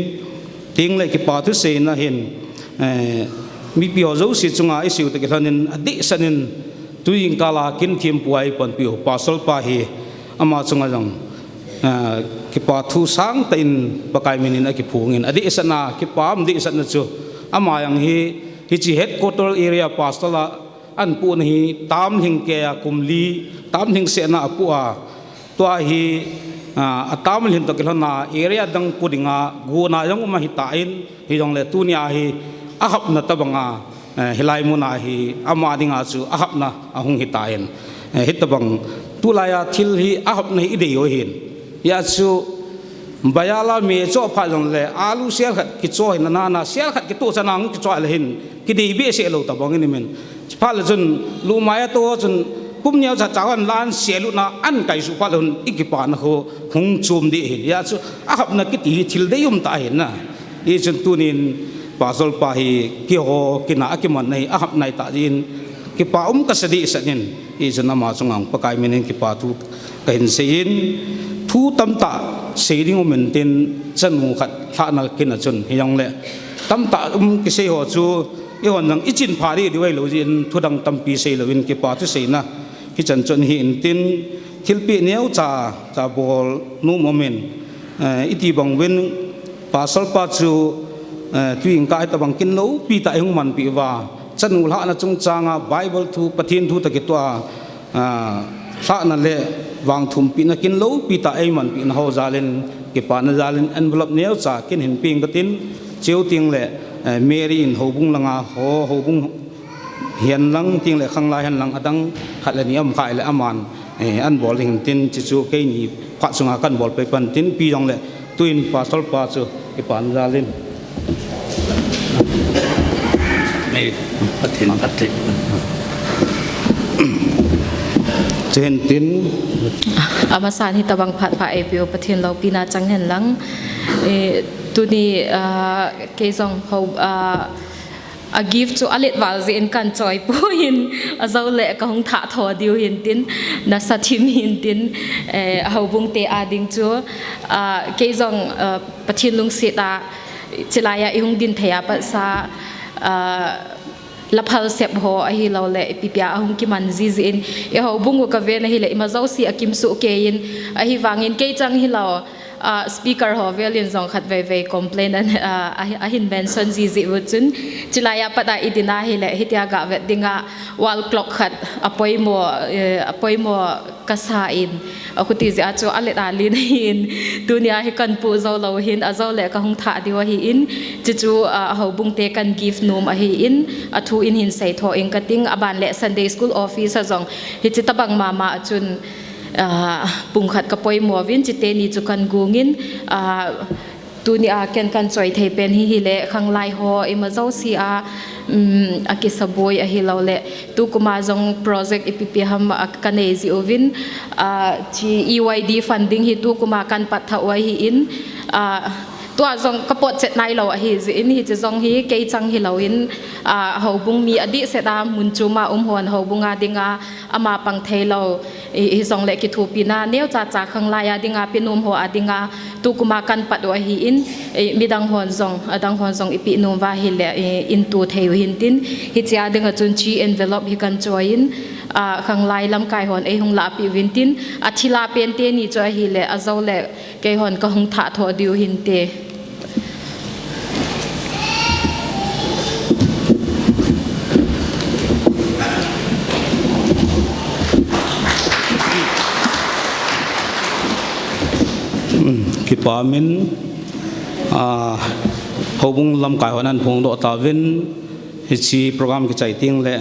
tin le kipathu seina hin, eh, mipi ho jouse chunga isei u toh kilhon in adehset in tujingkal a kin thempu a eipanpeh u pastor pa hi ama chunga jong, ah, kipathu sangtah in Pakai minin akiphong in, adehset na, kipa um dehsetna chu ama jong hi, hiche headquarter area pastor a ahin pu na hi, tamlhing kei a kum li, tamlhing sehna apu a, tua hi, ah, atamlhing toh kilhon a area dang pu dinga gonna jong um ahitan, hijongle tunia hi ahapna tabanga, Eh, hilai muna hi ama dinga chu ahapna ahung hitan. Eh, hitobang tulaiya thil hi ahapna hi idei u ahin. Hijeh chun bayala me cho phat jongle alu sel khat kicho hin nana sel khat kitoh chana hung kicho le hin kidei behseh lou tobang in amen. Phat le chun lumai a to chun kum neo cha cha hon lan sel u na an kai su phat le hun ikipana ho hung chom ding ahin. Hijeh chun ahapna kiti hi thil deium tah ahin na. Hichun tunin pastor pa hi keiho kina akiman na hi ahap nai tah jeh in kipa um kasa dehset in, hichun ama chunga Pakai minin kipa thu kahin seiyin, thu tamtah sei ding um intin chanu khat lhahna kina chun hijongle tamtah um kisei ho chu eihon jong ichin pha deh diu ahilou jeh in thudang tampi sei louvin kipa thu seina hichan chun hi intin thilpeh neocha cha bol nom um in, eh, iti bang uvin pastor pa chu, eh, tuin ka hitobang kin loupi tah ihung manpeh uva, chanu lhahna chungchanga Bible thu, Pathen thu toh kitoh a, ah, lhahna le vangthumpehna kin loupi tah eimanpeh na ho jal in, kipana jal in envelope neocha kin hin peng katin, chuteng le, eh, Mary in houbung langa ho, houbung hihen lang, chuteng le khanglai hihen lang adang khat le ni um kha le aman, eh, an bol ding tin, chuchu keini phat sunga kan bol pei pan tin, ipi jongle tuin pastor pa chu kipana jal in. Nei, Pathen, Pathen. Chuhin tin. Amasan hitobang phat pha eipeu Pathen loupina chang hen lang. Eh, tuni, ah, kei jong ho, ah, a gift chu alet val jeh in kan choi poi in, ajou le kahung thah tho diu hin tin, nasa thim hin tin, eh, houbung te a ding chu, ah, kei jong, ah, Pathen lungset a, chulaiya ihung din thei a pat sa, ah, laphal sep ho ahilou le, ipi pia ahung kiman jiji in, i houbung u kaven ahile, ima jouse akimsuh kei in, ahivangin kei chang hilou, ah, speaker ho velin jong khat vei vei complain an, ah, ahi-, ahin mention jiji u chun, chulaiya pat a idin ahile, hitia gavet dinga wall clock khat apoimo, eh, apoimo kasa in, akhuti jeh a chu alet a len ahin, tunia hi kan pu jou lou hin, ajou le kahung thah diu ahin, chuchu, ah, houbung te kan gift nom ahin, athu in hin sei tho ing kating, aban le Sunday School office a jong, hichi tobang mama a chun, ah, pung khat kapoimo uvin, chuteni chu kan gong in, ah, tunia ken kan choi thei pen hi hile, khanglai ho, ima jouse a, um, akisaboi ahilou le, tukuma jong project ipi pi ham a kanei ji uvin, ah, chi E Y D funding hi tukuma kan pat tha u ahin, ah, tua jong kapot chet nailou ahi jeh in, hichi jong hi kei chang hilou in, ah, houbung mi adehset a mun chom a um hon houbung a dinga ama pang theilou, i, hijongle kithopina neocha cha khanglai a dinga, pe nom ho a dinga, tukuma kan pat u ahin, i, midang hon jong, adang hon jong ipe nom uva ahile, i, in to thei u hin tin, hichia dinga chun chi envelope hi kan choi in, ah, khanglai lamkai hon eihung lahpeh uvin tin, athil a pen teni chu ahile, ajou le, keihon kahung thah tho diu hinte. Kipa min, ah, houbung lamkai hon ahin phongdoh tauvin, hichi program kichai teng le,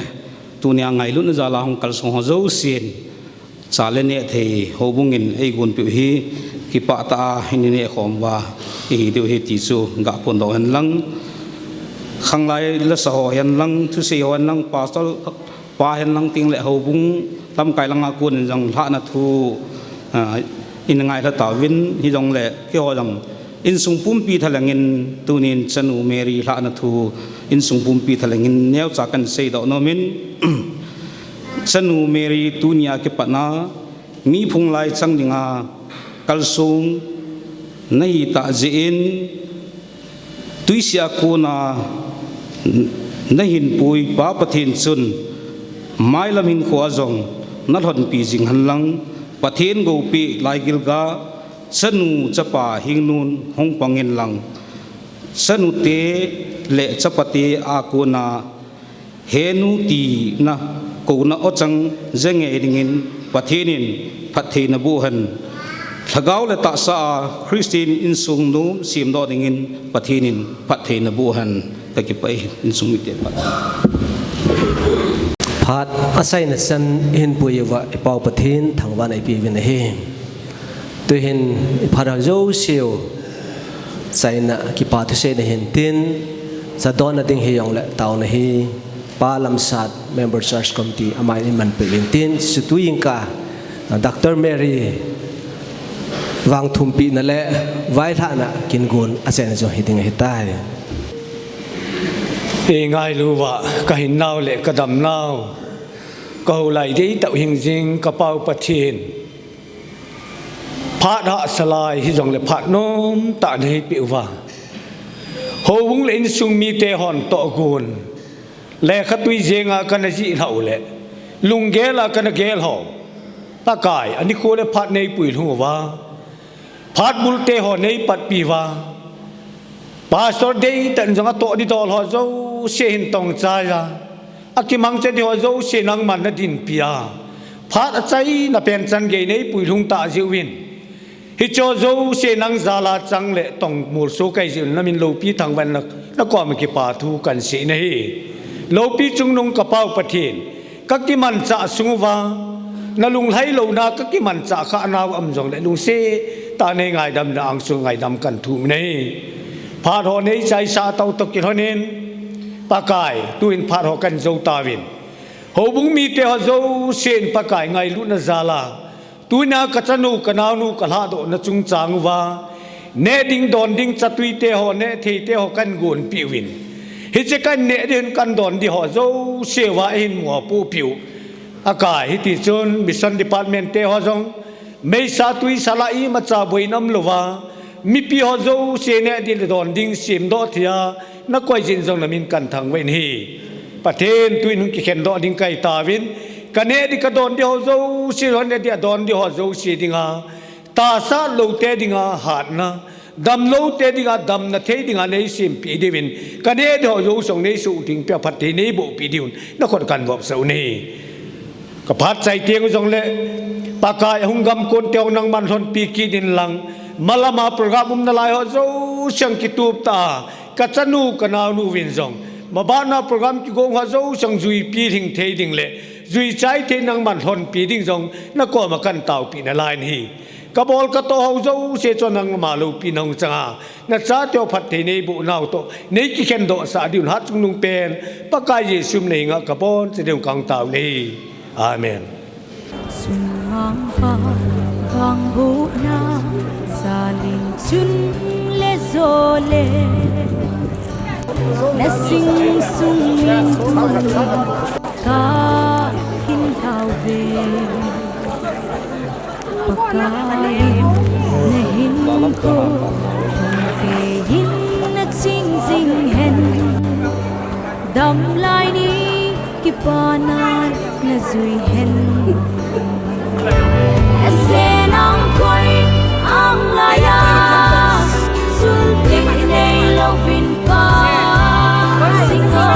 tunia ngailutna jal a hung kalsong ho jousen, cha le neh thei houbung in eigonpeh u hi kipah tah a hin ineh khom uva ihi diu ahi ti chu gaphondoh hen lang. Khanglai lasa ho hen lang, thusei ho hen lang, pastor pa hen lang, chuteng le houbung lamkai langa kon in jong lhahna thu, ah, in ngailha tauvin, hijongle keiho jong insung pumpi thalheng in tunin chanu Mary lhahna thu insung pumpi thalheng in neocha kan seidoh nom in, chanu Mary tunia kipatna mi phung lai chang dinga kalsong nahi tah jeh in, tuisia kona nahin pui Pa Pathen chun mailam hinkhoa jong nalhonpi jing hen lang, Pathen gopeh laigil ga chanu chapa hingnun hung pang in lang, chanute le chapate a kona henu tina kouna ochang jeng ngei dingin Pathen in phattheina boh hen. Lhagao le tahsa a Christian insung nom semdoh dingin Pathen in phattheina boh hen. Kakipah e, insung mite phat. Phat achaina chan ihin pui uva i Pau Pathen thangvahna ipeuvin ahi. Tuhin i phat ho jouseu chaina kipa thusei nahin tin, chadonna ding hijongle taona hi Pa Lamsat Member Church Committee amin iman peh uvin tin, chuti jingkah Doctor Mary vangthumpina le vailhahna kin gon achaina jong hiding ahitai. Ingailu uva kahinnau le kadamnau, kahoulai deitah u hingjing ka Pau Pathen, phat hahsa lai hijongle phat nomtah nahin peh uva, houbung le insung mite hon tohgon lekhatui jenga kana jih lhah u le lunggel a kana gel ho, Pakai, anikho le phat neipui lhung uva, phat bulte ho neipatpi uva, Pastor deitah in jong atoh ding dol ho jouse hin tongchai a, akimangcha ding ho jouse nangman nadinpi a, phat achaina pen chan gei neipui lhung tah jeh uvin, hiche jouse nang jal a chang le tongmolso kahi jeh un namin loupi thangvah in na, nakoma kipa thu kahin sei nahi. Loupi chungnung ka Pau Pathen, kakimanchah sung uva nalunglhai louna kakimanchah khah nau aum jongle lungset tah a neingaidam na angsunga ngaidam kahin thum nahi. Phat ho neichaisah tautoh kilhonin, Pakai, tuhin phat ho kahin jou tauvin, houbung mite ho jousen Pakai ngailutna jal a, tunia kachanu kanaonu kalhahdohna chungchang uva, neh ding don ding chatuite ho, nehtheite ho kahin gonpeh uvin, hiche kahin neh ding kahin don ding ho jouse uva eihin mopohpeh u. Akai, hitichun Mission Department te ho jong meisa tuisa lah a imacha boina umlouva, mipi ho jouse neh ding le don ding semdoh thei a nakoi jeh in jong namin kahin thangvah in ahi. Pathen, tuin hung kikhendoh ding kahi tauvin, kaneh ding kadon ding ho jouse, neh ding adon ding ho jouse dinga tahsa loute dinga hatna, damloute dinga damna thei dinga neisempeh diuvin, kaneh ding ho jouse jong neisuhthengpeh a phatthei neibohpeh diuvin nakhut kahin vopsah u ahi. Kaphat chai teng jongle, Pakai, ahung gamkon te jong nangman lhonpi kit in lang, malama program umna lai ho jouse jong kitup tah a kachanu kanaonu vin jong, mabana program kigong ho jouse jong juipi lhing thei ding le juichai thei nangman lhonpi ding jong nakoma kahin taopeh nalai in ahi. Kabol katoh ho jouse chu nangma loupina hung chang a, nachate ho phatthei neiboh nau toh neikikhendohsah diuvin, hat chungnung pen Pakai Jesu min a kabonchauva kahung tao nahi. Amen. Sumangpa vangbohna jalin chun le jole, nasing sung in tun kahin tao ve. Pakai, nahinkho thangte in naching jing hen. Damlai ni kipana najui hen. Asen angkoi anglai a, sultik neilouvin Pa jing o.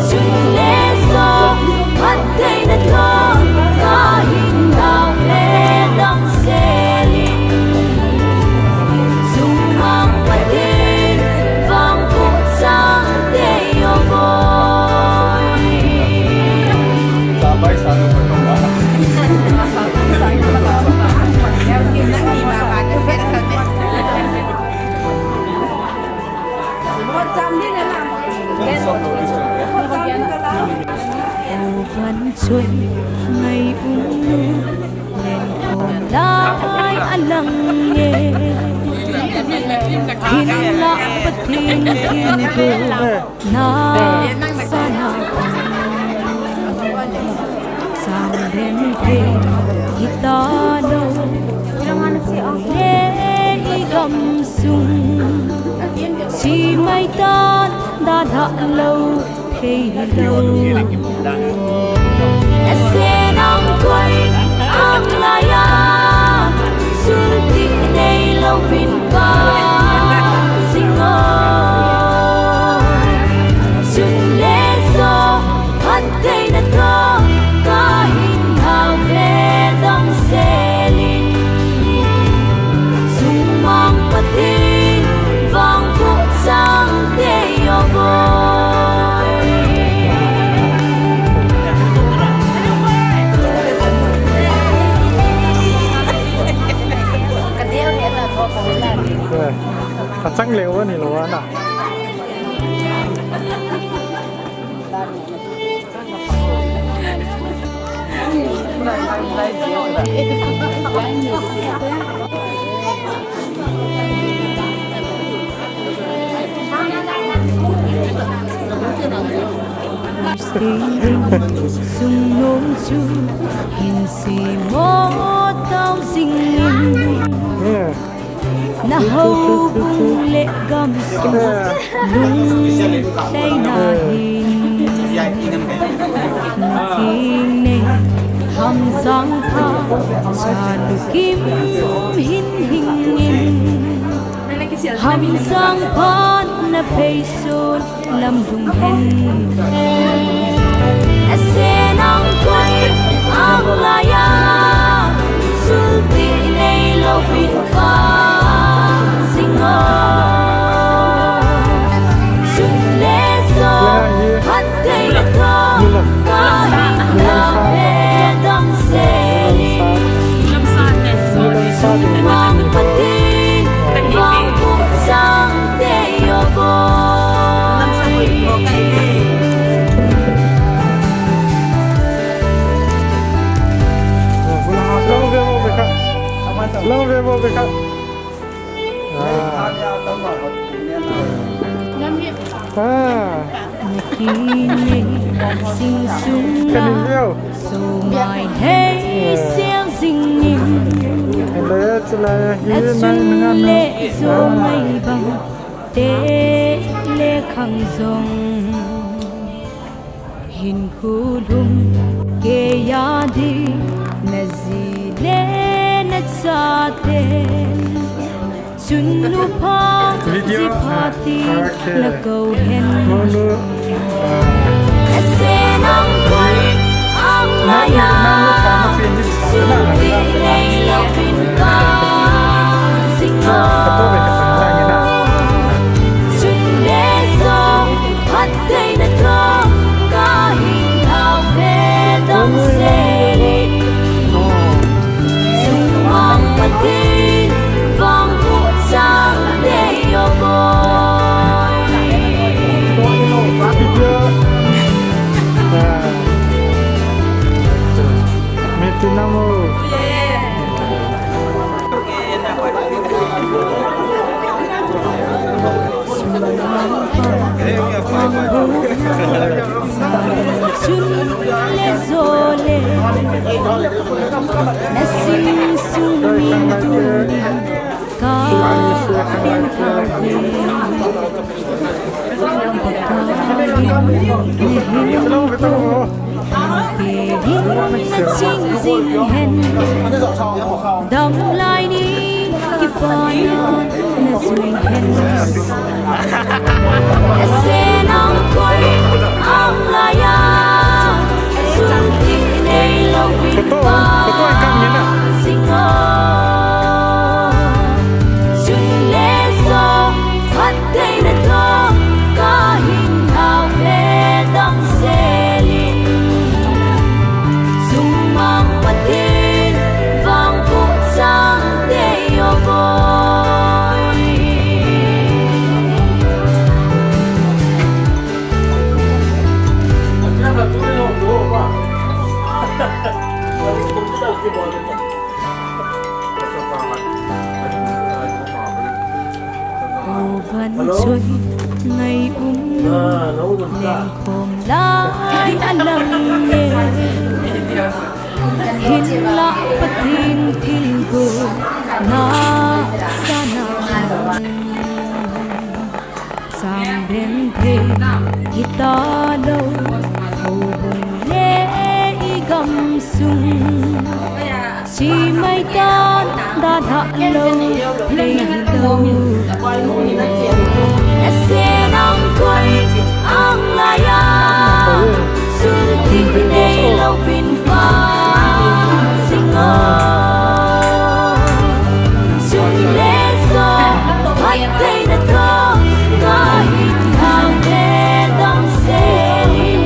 Chun le jong phattheina tah kahin tao ve damsel in. Sumang Pathen vangboh chang tei o. Van choi ngai um nu len khom lai alang e. Hinlah Pathen thilgon na sana sang den thei hita lou. Le i gamsung chi mai tan dalha lou thei lou. Asen angkoi anglai a, sultik neilouvin Pa jing o. Chun le jong phattheina tah kahin tao ve damsel in. Sumang Pathen vangboh Achang leu ani lou ana. Sungnom chu hin simo tau jingin. Na houbung le gamsung lungleina hin. Jing nei Hamjang pha cha lukim hin hingin. Hamjang pha na pheisun lam lhung hen. Ase nang koi ang laiya, sulti nei louvin pa jing o. Chun le jong phatthei na tho ka hin lau ve dam sel in. Chun mang Pathen vang bu chang te yo bo. Lang ve, lang ve kha. Lang ve, lang ve kha. Ah. Ah. Nakin le sing sung la so mai hei siang jing in. Le chule hi nang nang le so mai bang te le khang jong. Hin khulum keiya ding na ji le na chate. Chun nu pha ji pha ti na kou hen. Ase nang koi ang laiya, sulti nei louvin pa jing o. Chun le jong phatthei na tho ka hin lau ve dam sel in. Chun mang Pathen vang bu chang te yo bo. Meeting namo. Chun le jo le na sing sung min tu ka tin ka ve. Ka hin ne hin ko. Te hin na ching jing hen. Dam lai ni kipana na jui hen. Ase nang koi ang laiya, sulti nei louvin pa jing o. Chun le jong phatthei na tho ka hin lau ve dam sel in. Chun mang Pathen vang bu chang te yo bo. Van choi ngai um leng khom lai a lang e. Hinlah Pathen thilgon na sana. Sam ben thei hita lou, houbung le i gamsung. Chi mai tan dalha lou thei lou. Ase nang koi ang laiya, sulti nei louvin pa jing o. Chun le jong phatthei na tho ka hin lau ve dam sel in.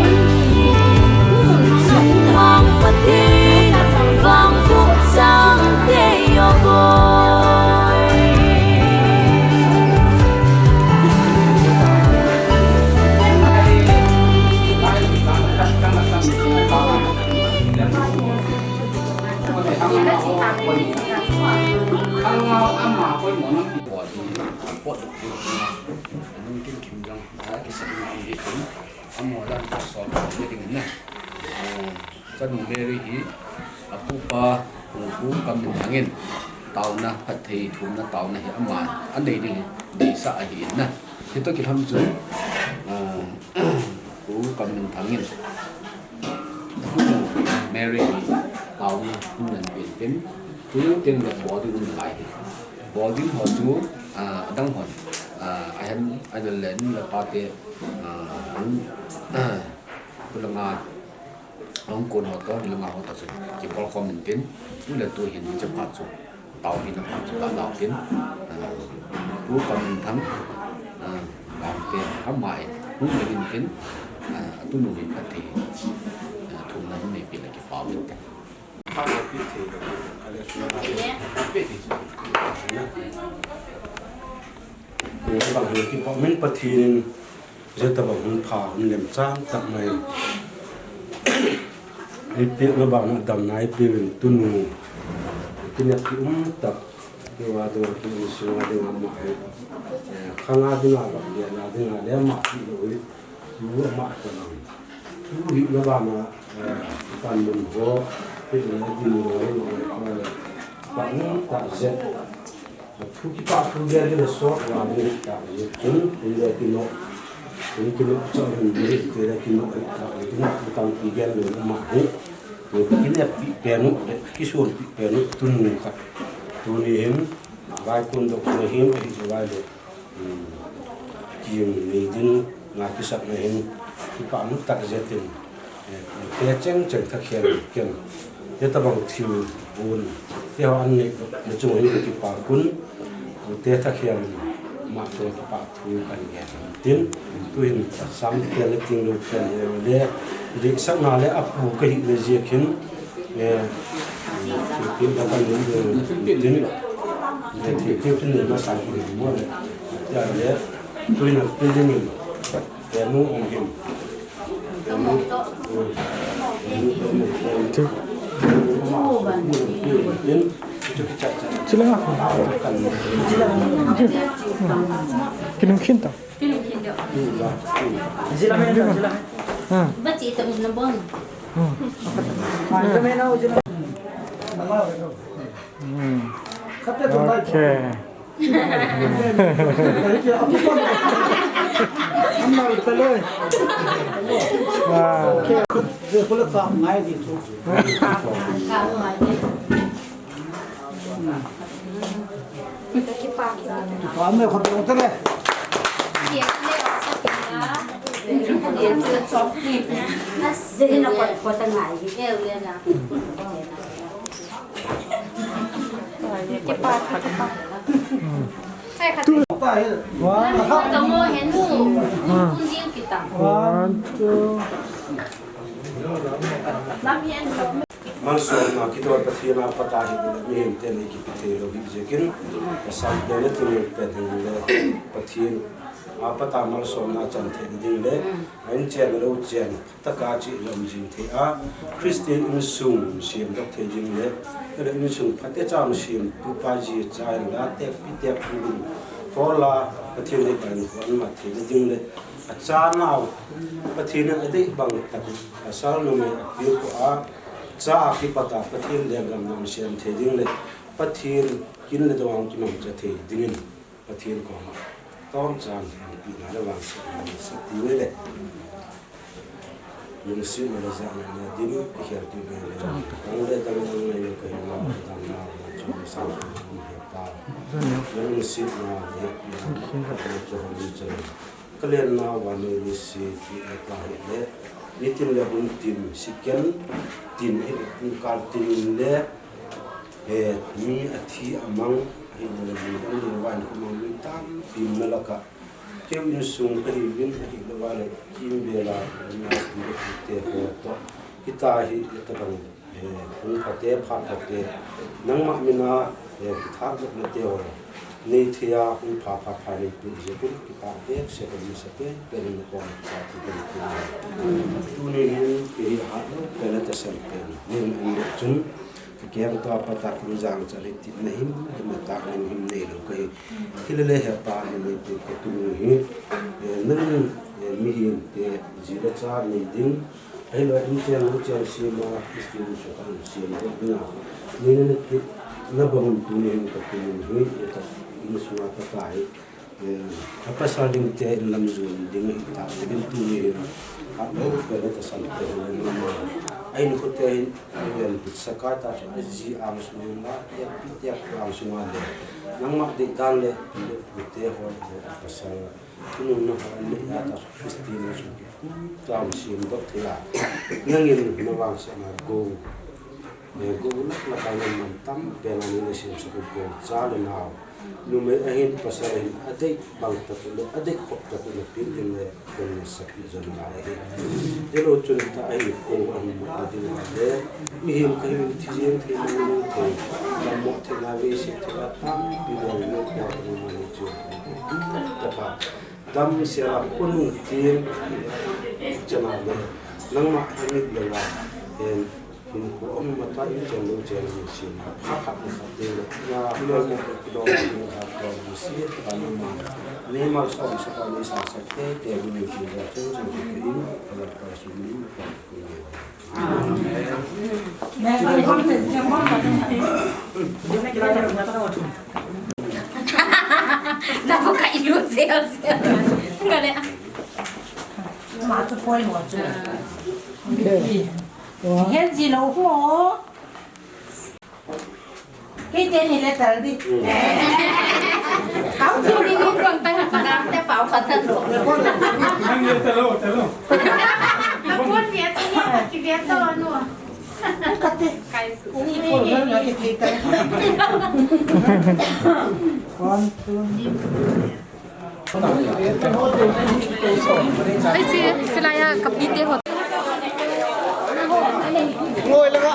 Chun mang Pathen vang bu chang te yo bo. Ama poimo nampi ho hi, pot duk duk na, anung kin kim jong, a kisat na hi chun, amo dan ko so ko ding na. Chanu Mary hi, apupa, Pu Kamminthang in, taona, phatthei thumna taona hi ama, anei ding, deisah ahi na. Hitoh kilhon chu, ah, Pu Kamminthang in, Pu Mary hi, taona, hung nan pin pin, tu teng le bol ding um nalai hi. Bol ding ho chu, ah, adang hon, ah, ahen, ahin le nu le pa te, ah, hung, ah, khulanga, ahung kon ho toh, hilanga ho toh chu, kibol khom in tin, tu le tu hin hiche phat chu, tao hina phat chu, la dau tin, ah, Pu Kamminthang, ah, Gangte, ama in, hung le in tin, ah, atunu hin phatthei, ah, thumna hung nei pin le kipah in tin. Bang hi kipa min Pathen in, jeta bang hun pha, hun lemchang tak mai. Eipeh na bang na damna eipeh uvin tunu. Kineppi um tak. Keima dinga, kei insung a dinga ama hi. Eh, khang a dinga, bang dia na dinga, le ama hi lo hi. Tu ama ta lang. Tu hi na bang na, eh, pan mun ho, pe na din ho, ho, ho, pa na, pa na, ta jet. Thu kipah thu gel le so, wa ni ta, ni kin, kin le kin no. Kin kin no, so, ni ni, kin le kin no, ta, kin no, kin tang ki gel le ma ni. Kin le pi pe no, le ki so pi pe no, tun ni ka. Tuni hin, vai kun dok ni hin, hi vai le. Hmm. Kin ni din, nga ki sak ni hin, kipah mu tak je tin. Te cheng cheng thakhen ken. Te tabang thil bun. Te ho an nei, na chung hin ka kipah kun. Te thakhen ma chung kipah thu kan ngen. Tin, tu hin sam te le ting lo ken he le. Deisahna le apu ka hi le jia kin. Eh, tin ka kan le tin. Te tin tin ma sa ki mo le. Ya le, tu hin tin tin. Te nu ong hin. Chu. Chu le nga. Kinung khin ta. Ha. Hmm. Okay. One, two. Malsomna kidol Pathen a pat a hi le mihem ten hi kipe thei lou hi jeh kin, ka sam pen le tuni pen hin le Pathen a pat a malsomna chan thei ding le, a in chen lou chen, taka chi lom jing thei a, Christian insung sem dok thei ding le, le insung phatecha sem tupa ji cha in la tek pi tek pu in, for la Pathen le ban ko an ma thei ding le, a cha nau Pathen in a dei bang tak a sal numei a pi ko a, cha a kipat a Pathen lenggam nam sem thei ding le, Pathen kin le dong kimang cha thei ding in. Pathen koma tomchan thangpina le vangsetna neiset diu le, lungsetna le jachatna dim kikhel diu le, dang le dang dang le le kahinau, damnau, chomsang, um, hepa. Lungsetna le hepina, le kihoulim chan. Kalennau vannoi leiset pi epa hile, nitin le hun tin, second tin hile, pungkal tin le, Eh, mi athi amang, ahilou le mi dang le vang kumang mi tampi na laka. Keu insung kahiuvin, ahilou le kimvel a, na pi le pu te ho toh. Hita hi, le tabang, eh, hung phate, phat phate. Nangma mina, eh, kithak le te ho. Nei thei a, hung pha pha pha nei pi je kun, kipah behseh a, ni sa te, pe le ko, kipah te, pe le ko. Tuni hin, kei hi hat lou, pe le ta sem pe. Ni an le chun, Ka keng tua pat a kum jang chan hi titna him, titna tah lim him neilou kahi. Hilele hepa hi neipu katu hi, eh, nangin, eh, mihem te ji le cha nei ding, ahilou in cheng, cheng sema, Christian chu kan sem ding a. Nina na titna bang tuni hin katu hi, eh, ka insunga kapa hi. Eh, a pasal ding te in lam jon ding ahi ta, tin tuni hin, a lo pe le ta san te hin lam. Ai nu ko te hin, ven saka ta chu, a ji ang sunga, te pi te ang sunga le. Nangma dei dan le, le pu te ho, le a pasal. Tunung na ho, le ya ta Christian su ki. Ta sim dok te la. Nangin na vang sa na go. Eh, go lak lak a nang man tam, pen a ni na sim sa ko go. Cha le nau. Numei ahin pasal ahin adei bang tah le adei khop tah le pi ding le kong ne sapi jon la ahi. Delo chun ta ahi kong ahi mo adei le mihem kahi thi jeng thei mang thei. Tam mo thei na ve si thei la tam pi ding le ko ni ma ni chu. Ta pa. Dam sia la kunu tin chana le nangma amit le la, em, hin ko om ma ta in chen lo chen lo sin. Kha kha ni sa te le, ya, lo mo ko do ni ha ko ni si ta ni ma. Ni ma so so ko ni sa sa te te ni ni ki ya chen chen ki in, la ka su ni ko ni. Nabuka ilu sel sel. Ngale. Ma tu poi mo tu. Hen ji lo ho. Kei te ni le tal di. Kau ti ni ni kong ta ha ta te pau kha ta lo. Nang ye ta lo, ta lo. Kon ni a ti ni ki ve ta lo no. Kate. Uni ko na na ke kita. One, two. Ai, si, sila ya kapi te ho. Ngoi laga.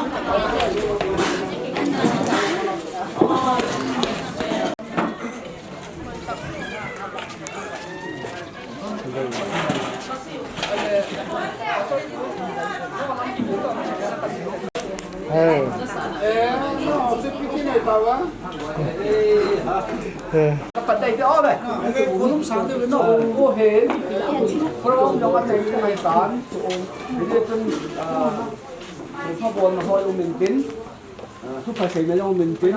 Ah, thu pha seina jong min tin,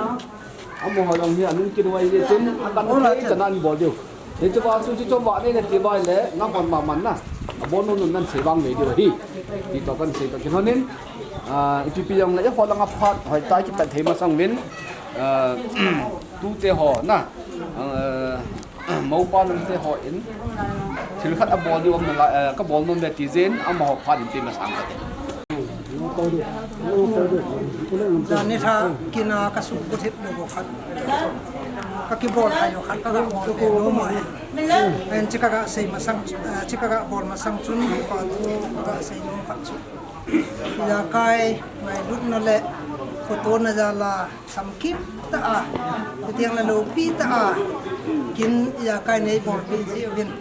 amaho jong hi anung kinuai le tin, akan thei chan an bol diu. Hichu ba chu, chu chom ba nei na ti bai le, nga pon ma man na. Abon nun nan sei bang nei diu hi. Ti to kan sei to kin honin. Ah, ipi pi jong le, ho langa phat, hoi tai kipat thei masang vin. Ah, tu te ho na. Ah, Mopa nang te ho in thil khat a bol diu om na la, eh, ka bol nom ve ti jin, amaho phat in ti masang kate. Jani tha kina ka suk bu thip lo khat. Ka kibol kha yo khat ka ga bol ve nom mo he. En chi ka ga sei masang, eh, chi ka ga bol masang chun pa tu ka ga sei nom khat chu. Ijakai ngailutna le khotona jal a samkim tah a, chutiang le loupi tah a, kin ijakai nei bolpi ji uvin.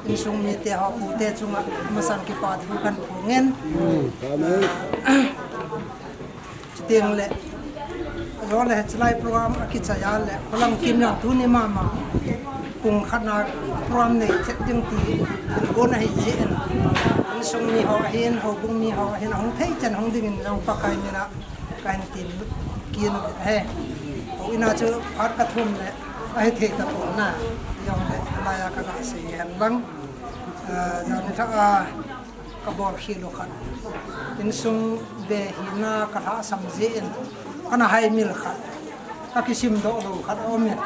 Insung mite ho pute chunga masang kipa thu kan phongin. Amen. Chutiang le, ajole hichelai program akichai a le, kholang kin jong tuni mama. Pung khat na program nei chet ding ti, tin kon ahi jin. Insung mi ho ahin, houbung mi ho ahin, ahung thei chan hung dingin jong Pakai mina, kahin tin, kin he. Hou ina chu phat ka thum le, ahi thei ta pon na. Jong le, laiya ka ga sei hen lang. Ah, jani tha a, ka bol khel u khat. Insung ve hina ka lhasam jeh in, kana haimil khat. Ka kisim doh lou khat aum in.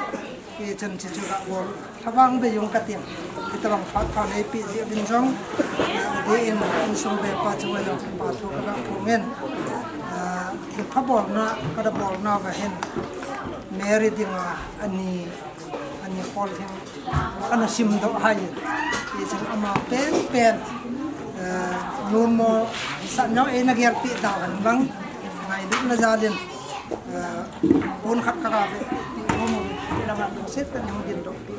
Hichun chuchu ka bol. Lhavang ve jong ka tin. Hitabang phat pha neipi jeh uvin jong. Ah, adeh in insung ve pa chu jong pa thu ka ga phongin. Ah, thilpha bolna, ka da bolna va hin. Mary dinga, ani, ani Paul hin. Ana sim doh hai. Hichun ama pen pen, eh, numo sa nyo e na gel pi da han bang. Ngailutna jal in, eh, pon khat ka ga ve. Numo la ma se ta nyo din doh pi.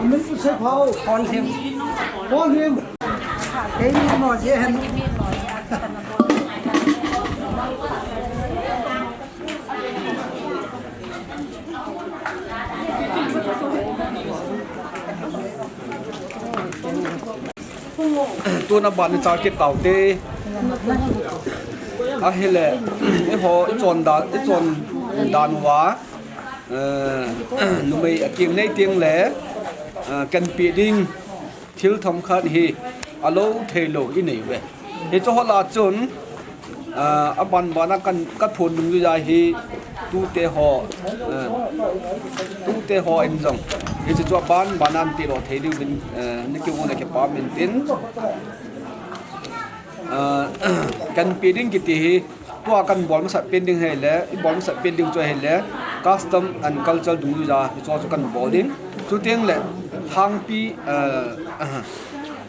Amin tu se phao. Paul hin. Paul hin. Kei ni mo je hen. Tuna ban i chal kit taute. Ahile, eiho, i chon dan, i chon dan uva, eh, numei a kim nei teng le, eh, kanpi ding thil themkhat hi alo thei lou i nei uve. Hichu hola chun, ah, aban bana kan, ka phon dungjuiya hi tute ho, ah, tute ho in jong. Hichu chu aban bana an ti lou thei diu vin, ah, ni kimu na kipa min tin. Ah, kanpi ding kiti hi, tua kan bol masat pen ding hile, i bol masat pen ding chu hile, custom and culture dungjuiya, hichu chu kan bol ding. Chuteng le, thangpi, ah,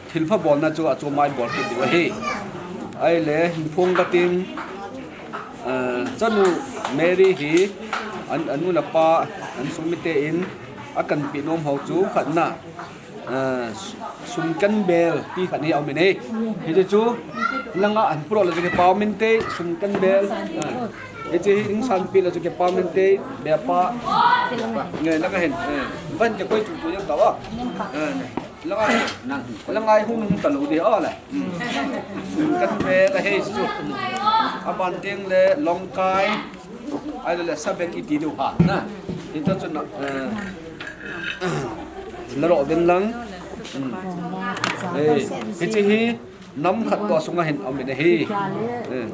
thilpha bolna chu achom a i bol kit diu ahi. Ahile, hin phong ka tin, ah, chanu Mary hi, an, anu le apa, an sung mite in, akanpi nom ho chu khatna, ah, sum kan bel ti khat hi aum in e. Hichu chu, langa an puro le chu kipa um inte, sum kan bel, ah, hichu hi ingsanpi le chu kipa um inte, bepa, nge, langa hin, ah, ban ke koi chu chu yang ta wa. Ah, Langai, langai hung hung talou di, oh, le. Sum kan bel ahi chu. Aban teng le longkai. Ahile sabeng iti diu ha, na. Ita chu na, eh, la ro den lang. Hmm. Eh, hichi hi nam khat tua sunga hin aum in ahi. Eh.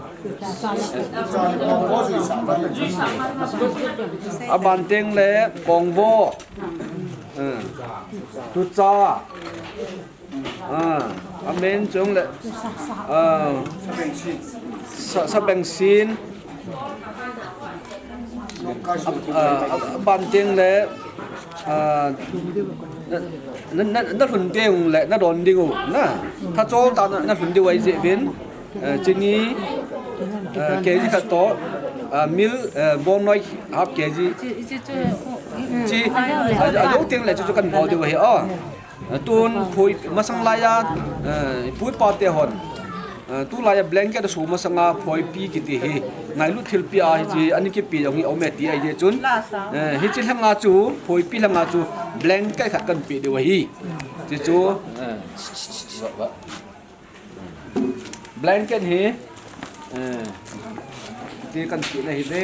Aban teng le kongvo. Eh. Tucha. Ah, amen chung le, ah, sa, sabeng sin. Ah, ah, aban teng le, ah, na, na, na, na lhun teng le, na don ding u, na. Tha chol ta na, na lhun ding u ahi jeh uvin, eh, chini, eh, K G khat toh, ah, mil, eh, bonnoi half K G. Chi, ah, ah, lo teng le chu, chu kan bol ding u ahi, oh. Tun phoi masang laiya, eh, pu ipa te hon, eh, tulaiya blanket a su masanga phoipi kiti hi ngailut thilpi a hichi ani kipi jong hi aum e ti ahi jeh chun, eh, hichi lhanga chu, phoipi lhanga chu blanket khat kan pe diu ahi. Hichu, eh, blanket hi, eh, ti kan pe na hi ve.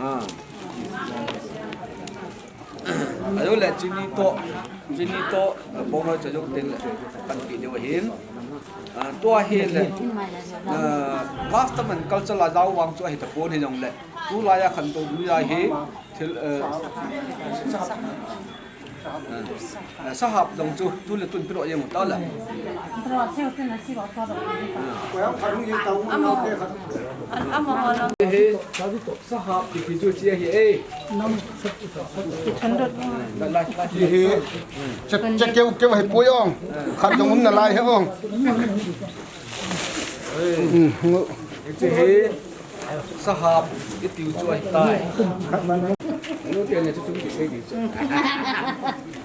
Ah. Ajo le chini toh, chini toh, eh, bong hoi cha jong tin le kan pe diu ahin. Ah, tua hi le, ah, custom and culture la jao vang chu ahi tapon hi jong le. Tulaiya khantou dungjui a hi thil, eh, Eh, sahap jong chu, tu le tun pilo jeng u ta le. He, sahap kiti chu chi ahi e. Lai, lai. Che, che keu, keu hi pu jong. Khat jong um nalai he ong. Chi hi. Sahap i tiu chu ahi tai. Nu te ne chu chung kisei di chu.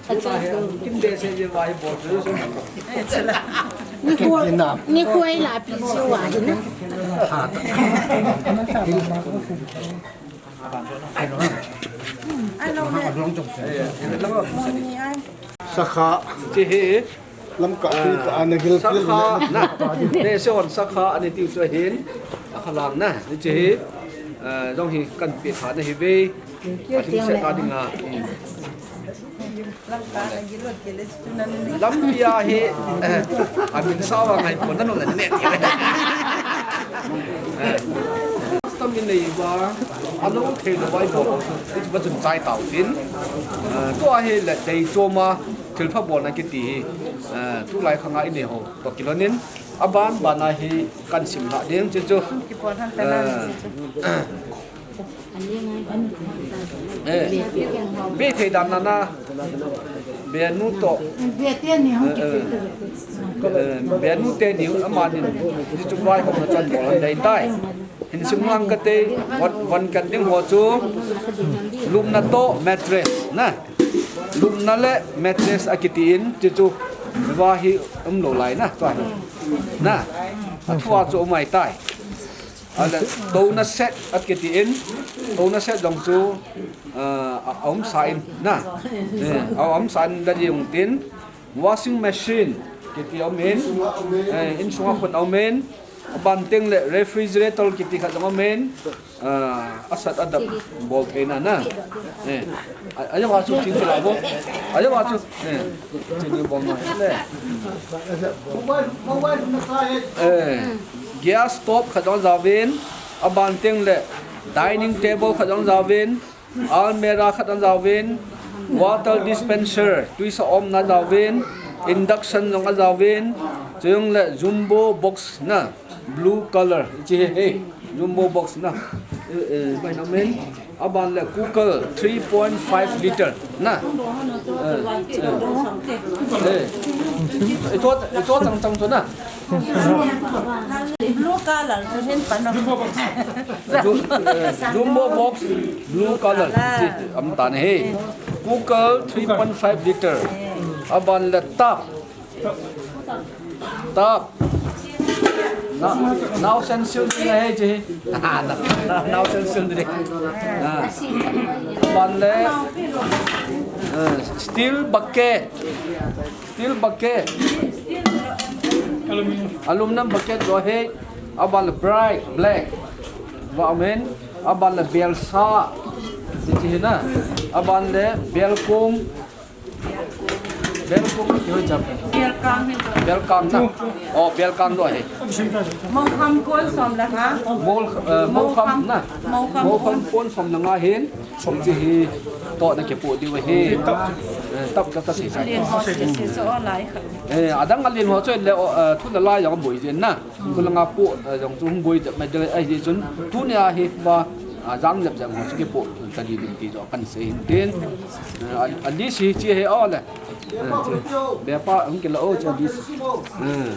Chu ta he, kim de se je vai bol chu. Ni khuai, ni khuai la pi chu wa hi na. Sakha. Chi hi. Lamka, ah, pi ta ana gil sakha na. Ne se hon sakha ani tiu chu ahin. Akhalang na. Ni chi hi. Ah, jong hi kan pe tha na hi ve. Athim se ta ding a. Lampi a hi, eh, amin sao a ngai pon na no na ne. Eh. Custom in nei va, alo thei lo vai bo. Hichu va chun chai tau tin. Eh, tua hi le dei choma. Thilpha bolna kiti hi, eh, tulai khanga i nei ho toh kilhonin, aban bana hi kan sim lha ding chu chu. Kipon han ta nan, eh, chu chu. Eh, be thei dan nana, be nu toh, eh, eh, be nu teni amanin, chu chu vai hom na chan bol han dei tai. Hin sim lang kate, von, von kan ding ho chu, lupna toh mattress, na. Lupna le mattress akiti in, chu chu, va hi um lou lai na, tua hi. Na, athua chu um ahi tai. Ale, touna set akiti in, touna set jong chu, ah, a, a um sa in, na. Eh, a um sa in da jong tin, Washing machine, Kiti aum in, eh, insunga khun aum in, aban teng le refrigerator kiti khat jong aum in, ah, asat adap bol theina na. Eh, a, ajo ha chu chin kila bo. Ajo ha chu, eh, chin bol na le. Eh, gas stove khat jong ajaovin, aban teng le dining table khat jong ajaovin, almirah khat ajaovin, water dispenser, tui sa omna ajaovin, induction jong ajaovin, chujong le jumbo box na, blue color, hiche hi, jumbo box na. Eh, eh, bai na men, aban le cooker, three point five liter na. Eh, eh. Eh. Ito, ito chang chang to na. Blue color chu hin pan o. Ju-, eh, jumbo box, blue color. Ah. Chi, am tan hi. Cooker three point five liter. Aban le tap. Tap. Na, nao sen sil ni hai chi. Na, na, nao sen sil ni. Ah. Aban le, eh, steel bucket. Steel bucket. Aluminum bucket jo hi. Aban le bright black. Va amen. Aban le belsa. Hiche hi na. Aban le belkong. Belkong hi hoi jam. Belkang hi. Belkang na. Oh, belkang jo hi. Mokham pon som le nga. Mol, eh, mokham na. Mokham pon som le nga hin. Hiche hi tohna kipoh diu ahi. Tap ka, ka sei sai. Len ho chu, sei chu o lai kha. Eh, adang a len ho chu le, eh, thu le la jong boi jin na. Thu le nga poh, eh, jong chu hung boi de, mai de, eh, hi chun. Tuni a hi va, ah, jang lep jang ho chu kipoh ta di din ti jo kan sei hin tin. Eh, a, a di si chi he o le. Eh, chi. Be pa hung kila o chu di si. Eh. Hmm.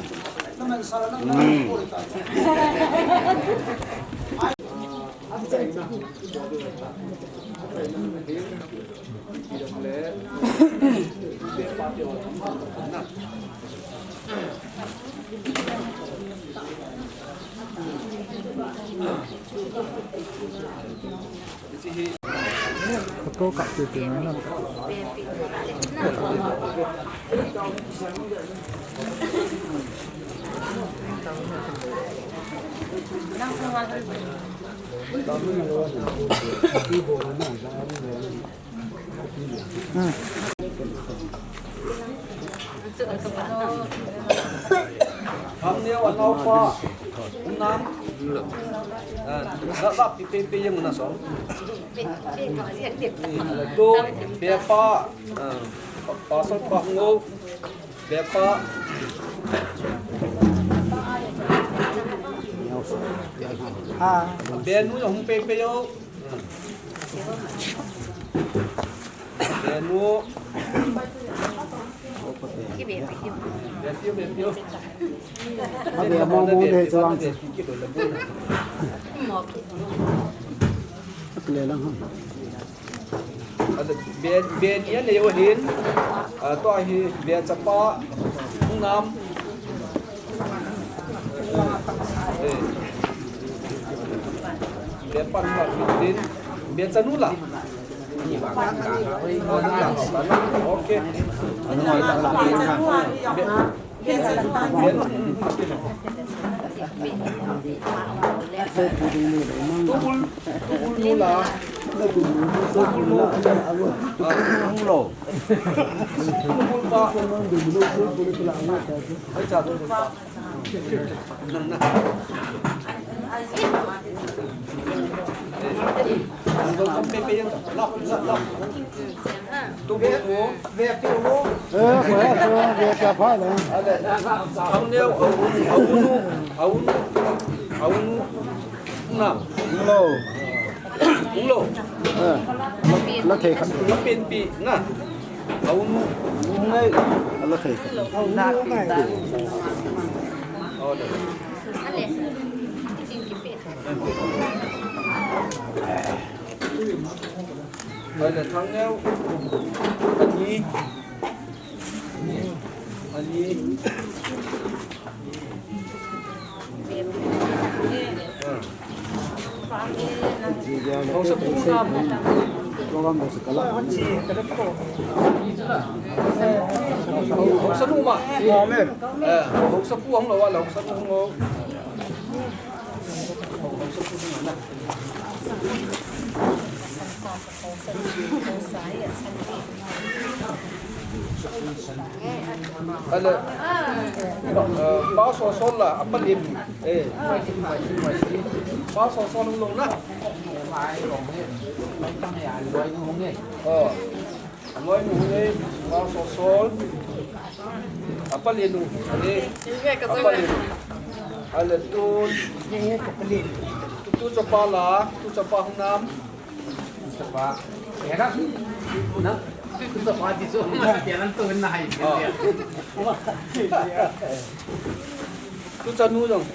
Photo kap te te na. Ang neo anaopa. Umnam. Ah, la, la, pi, pi, pi, yang na song. Tu, bepa. Ah, pa, pa, song, pa, ngo. Bepa. Ah. Benu, hung, pe, pe, yo. Benu. Abe mo mo de chuang chu. Kile lang ham. Be, be ni a nei o hin. Ah, tua hi be chapa. Ngam. Eh. Be pan pan din. Be chanu la. Okay. Hello. Hello. Eh, la, la thei khat. La penpi na. Aunu. Ngai. La thei khat. Order. Ai le thang neo. Ani. Ani. Program lo se kala. Hausa nu ma. Amen. Eh, hausa pu hung lo wa la, hausa nu hung lo. Ale, eh, pa so so la, apa lim. Eh. Pa so so lo na. Oh. Loi nu ne, ma so sol. Apa le nu, ne. Apa le nu. Ale tu, tu, tu chapa la, tu chapa hung nam. Chapa. Era. Na. Tu chapa di so, ma sa tianan tu na hai. Ah. Tu chanu jong.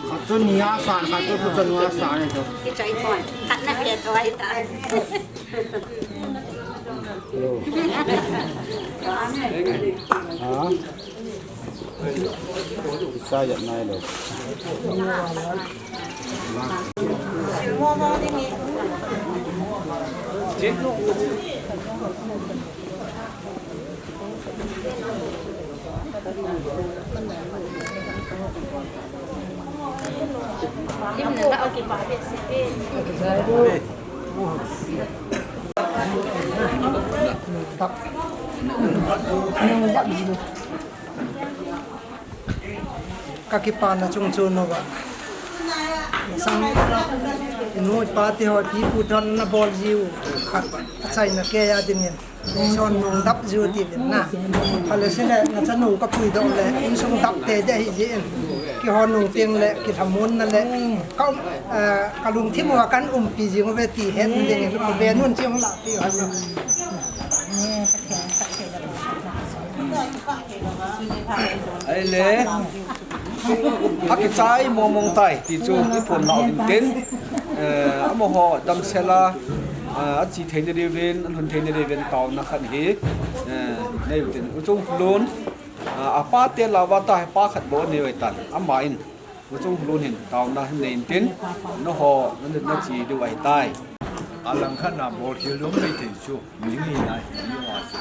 Khat chu ni a san, khat chu tu chanu a san ahi chu. Kichoi thon. Khat na pia thoi ta. Ha? Isa ya nai lo. Ka kipana chung chu nu va. Sang inu pa te ho ti pu thon na bol jiu. Khat achaina kei a dingin. Son nung dap jiu ti vin na. Phale sile na chanu ka puidoh le, insung dap tei dei hi jin. Kihon nung teng le, kithamun na le. Ka, eh, ka lungthim uva kan umpi jing uve ti het na dingin. Ka ve nun chi hung lah pi u. Ahile. Akichai mong mong tai, ti chu i phon nau ding tin, eh, amaho damsel a, eh, achi theina diuvin, alhun theina diuvin taona khat hi, eh, nei u tin. U Chungkholun, eh, apa te lah uva ta pa khat bou nei u ahitan. Ama in, U Chungkholun hin taona hin nei in tin, nangho, na, nachi diu ahitai. Alang khat na bol khel lom nei thei chu, mi ni na hi, mi wa chu.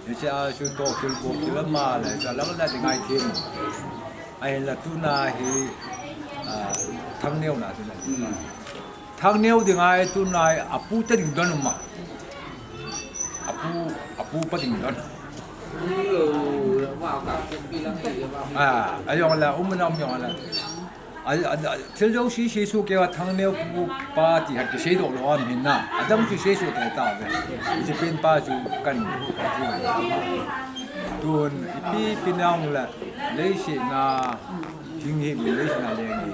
Hiche a chu tohkhel bohkhel ama le, cha lang na ding ahi thim. Ahinla tuna hi, ah, Thangneo na tuna. Hmm. Thangneo ding ahi tuna hi, apu te ding don um a. Apu, apu pa ding don. Ah, ajong la, um na um jong la. A, a, a, thil jouse sei soh kei uva Thangneo pu pa ti khat kisei doh lou a um hin na. Adang chu sei soh tei tauve. Hiche pen pa chu kan chu. Tun ipi pi nang le leiset na hing hi leiset na leng hi.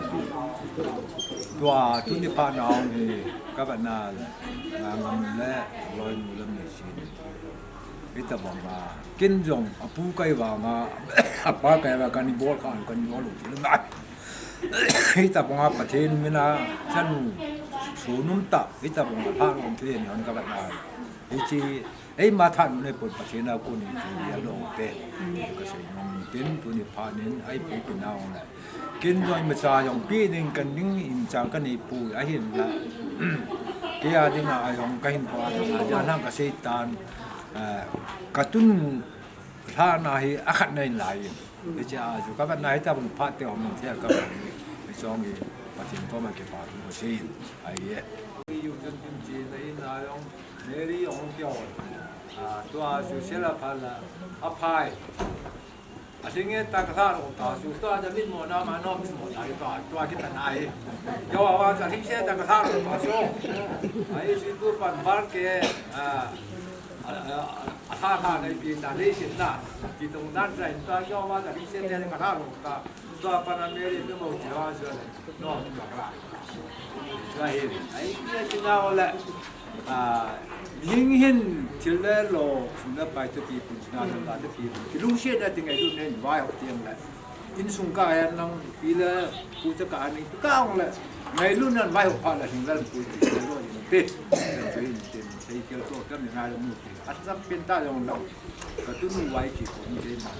Tua tuni phat na hung hi ka vet na le. Ngam le loi mu lam nei sin. Hitabang a, ken jong apu kahi vanga, apa kahi vanga, kani bol kha, kani bol u ti lou na. Hitabang a Pathen mina chanu sonum tah, hitabang a phat um thei ni hon ka vet na. Hiche, eima thanom nei pon Pathen a kon in ti a lou te. Ka sei nom tin tuni phat nin, ahi pe pi nau le. Ken jong imacha jong pe ding kan ding in chang ka nei poi ahinla. Kei a ding a jong ka hin pha ding a, jan lang ka sei tan, eh, ka tun lhahna hi akhat na in lai in. Hiche a chu ka vet na hitabang phat te hom in thei ka vet ni. Hiche jong hi Pathen koma kipa thu ka sei in. Ahi e. Yu chun tin chi na in a jong Mary jong kio. Ah, tua chu sela phala aphai. Asinge ta ka lha ro ta su ta ja min mo na ma no min mo na ta tua ki ta nai. Yo wa ja hing se ta ka lha ro ta su. Ai si tu pan bar ke, a, a, a, a lha lha nei pi ta lei sin na. Ki tong nan ja in ta yo wa ja hing se ta ka lha ro ta. Tua pan a me ri mi mo ji wa su le. No, ka lha. Tua hi. Ai ki si na o le. A, mihing hin thil le lo, sum le pai te ti pun, sina sum le te ti pun. Kilungsetna ti ngailutna in vai hop tiang le. Insung ka ahi nang, pi le pu cha ka ani, ka ong le. Ngailutna vai ho pha la hing la pu ti lo ni te. Te te te ke to ka mi ngai lo mu te. Asam pin ta jong lo. Ka tunu vai ki ko ni te ma.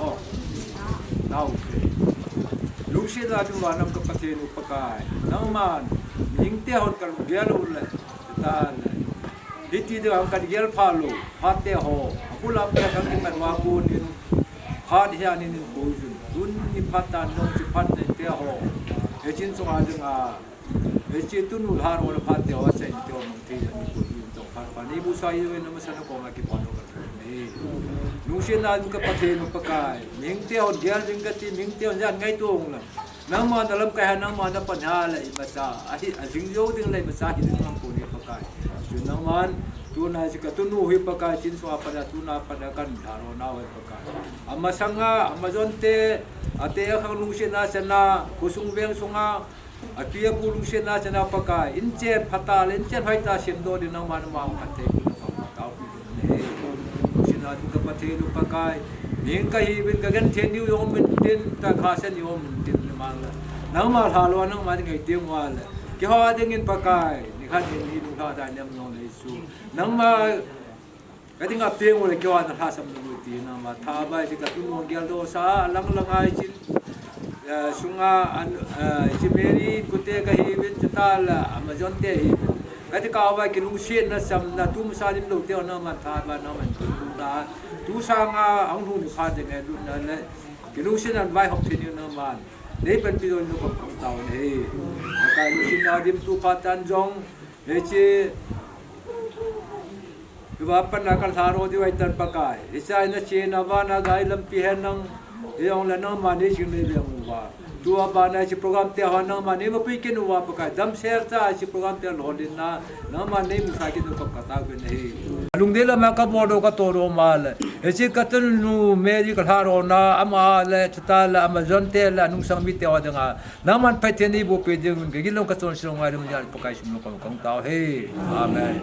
Oh. Nau te. Lungsetna ding vanam ka Pathen u Pakai. Nangman, mihing te hon ka lunggel u le. Ta le. Hiti ding a ka gel pha lou, phat te ho. Abul a pia ka kimat uva kon in. Phat hia nin in ko jun. Tun ni phat tan nong chi phat nei te ho. Hiche insung a ding a. Hiche tunu lha ro le phat te ho, sa in te ho nong thei ni ko jun tong phat pa ni bu sa ye na masa na ko ma ki pa no ka. Ni. Lungsetna ding ka Pathen u Pakai. Mihing te hon gel ding ka ti, mihing te hon jan ngaito ong la. Nangma na lamkai ha, nangma na pan ha le imacha, ahi, ajing jou ding le imacha hi ding nang ko ni Pakai. Chu nangman, tuna chu ka tunu hi Pakai, chin sua pan a, tuna pan a kan tharo nau hi Pakai. Amasanga, amajon te, ate akhang lungsetna chana, khosung veng sunga, api apu lungsetna chana Pakai. Inchen phatah le, inchen hoitah semdoh ding nangman ama khat te ku na pang tao. Lungsetna ding ka Pathen u Pakai. Mihing ka hiuvin ka genthei niu jong um intin, ka khasia niu jong um intin, nangma lha lou a nangma ding ngai teng uva le. Keiho dingin Pakai, nikhat hin hi lunglha dai nem jong le Jesu. Nangma ka dinga peng u le keiho na lhasam nung u ti nangma tha bai ti ka tunu geldoh sa lang lang ai chin. Eh, sunga an, eh, hiche Mary kute ka hiuvin, chutah le amajon te hiuvin. Kati kah uva kilungsetna chamna, tu masa lim lou te ho nangman tha ba nangman tu ta. Tu sanga ahung lhung ni phat ding ngailutna le kilungsetna vaihop thei ni nangman. Nei panpi lou ni kong kong tao ni. Pakai lungsetna dim tu phat tan jong. Hiche Hiva pan a ka lha ro diu ahi tan Pakai. Hiche a ina chena vana gai lampi hen nang. Hijong le nangma nei jing nei veng uva. Tua bana hiche program te ho nangma nei mapui kit uva Pakai. Damsel cha hiche program te lolhinna. Nangma nei musa kit u kap ka tao uvin ahi. Lungdei lama ka bol doh ka to doh ma le. Hiche ka tunu Mary ka lha ro na ama le chutah le amajon te le anungsang mite ho dinga. Nangman Pathen in eibohpi ding un, ka gilou ka chonse lou ngai ding un, Pakai sum lou ka kong tao hi. Amen.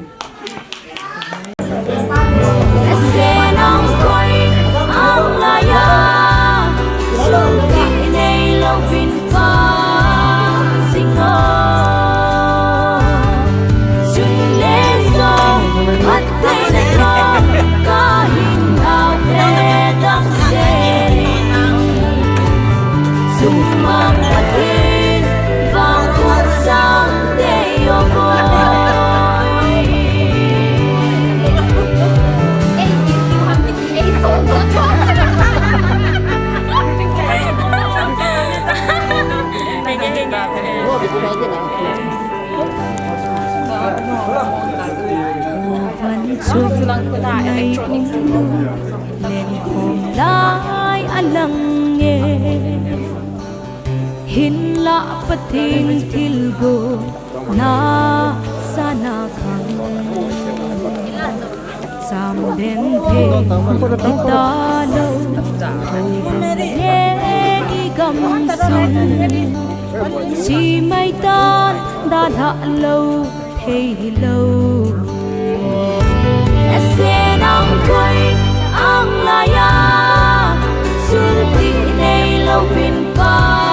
Van chom nai um leng khom lai a lang e. Hinlah Pathen thilgon na sana khang. Cham den thei hita lou, thou le i gamsung. Chi mai tan dalha lou thei hilou. Nasen ang koi ang laiya, sulti nei louvin pa.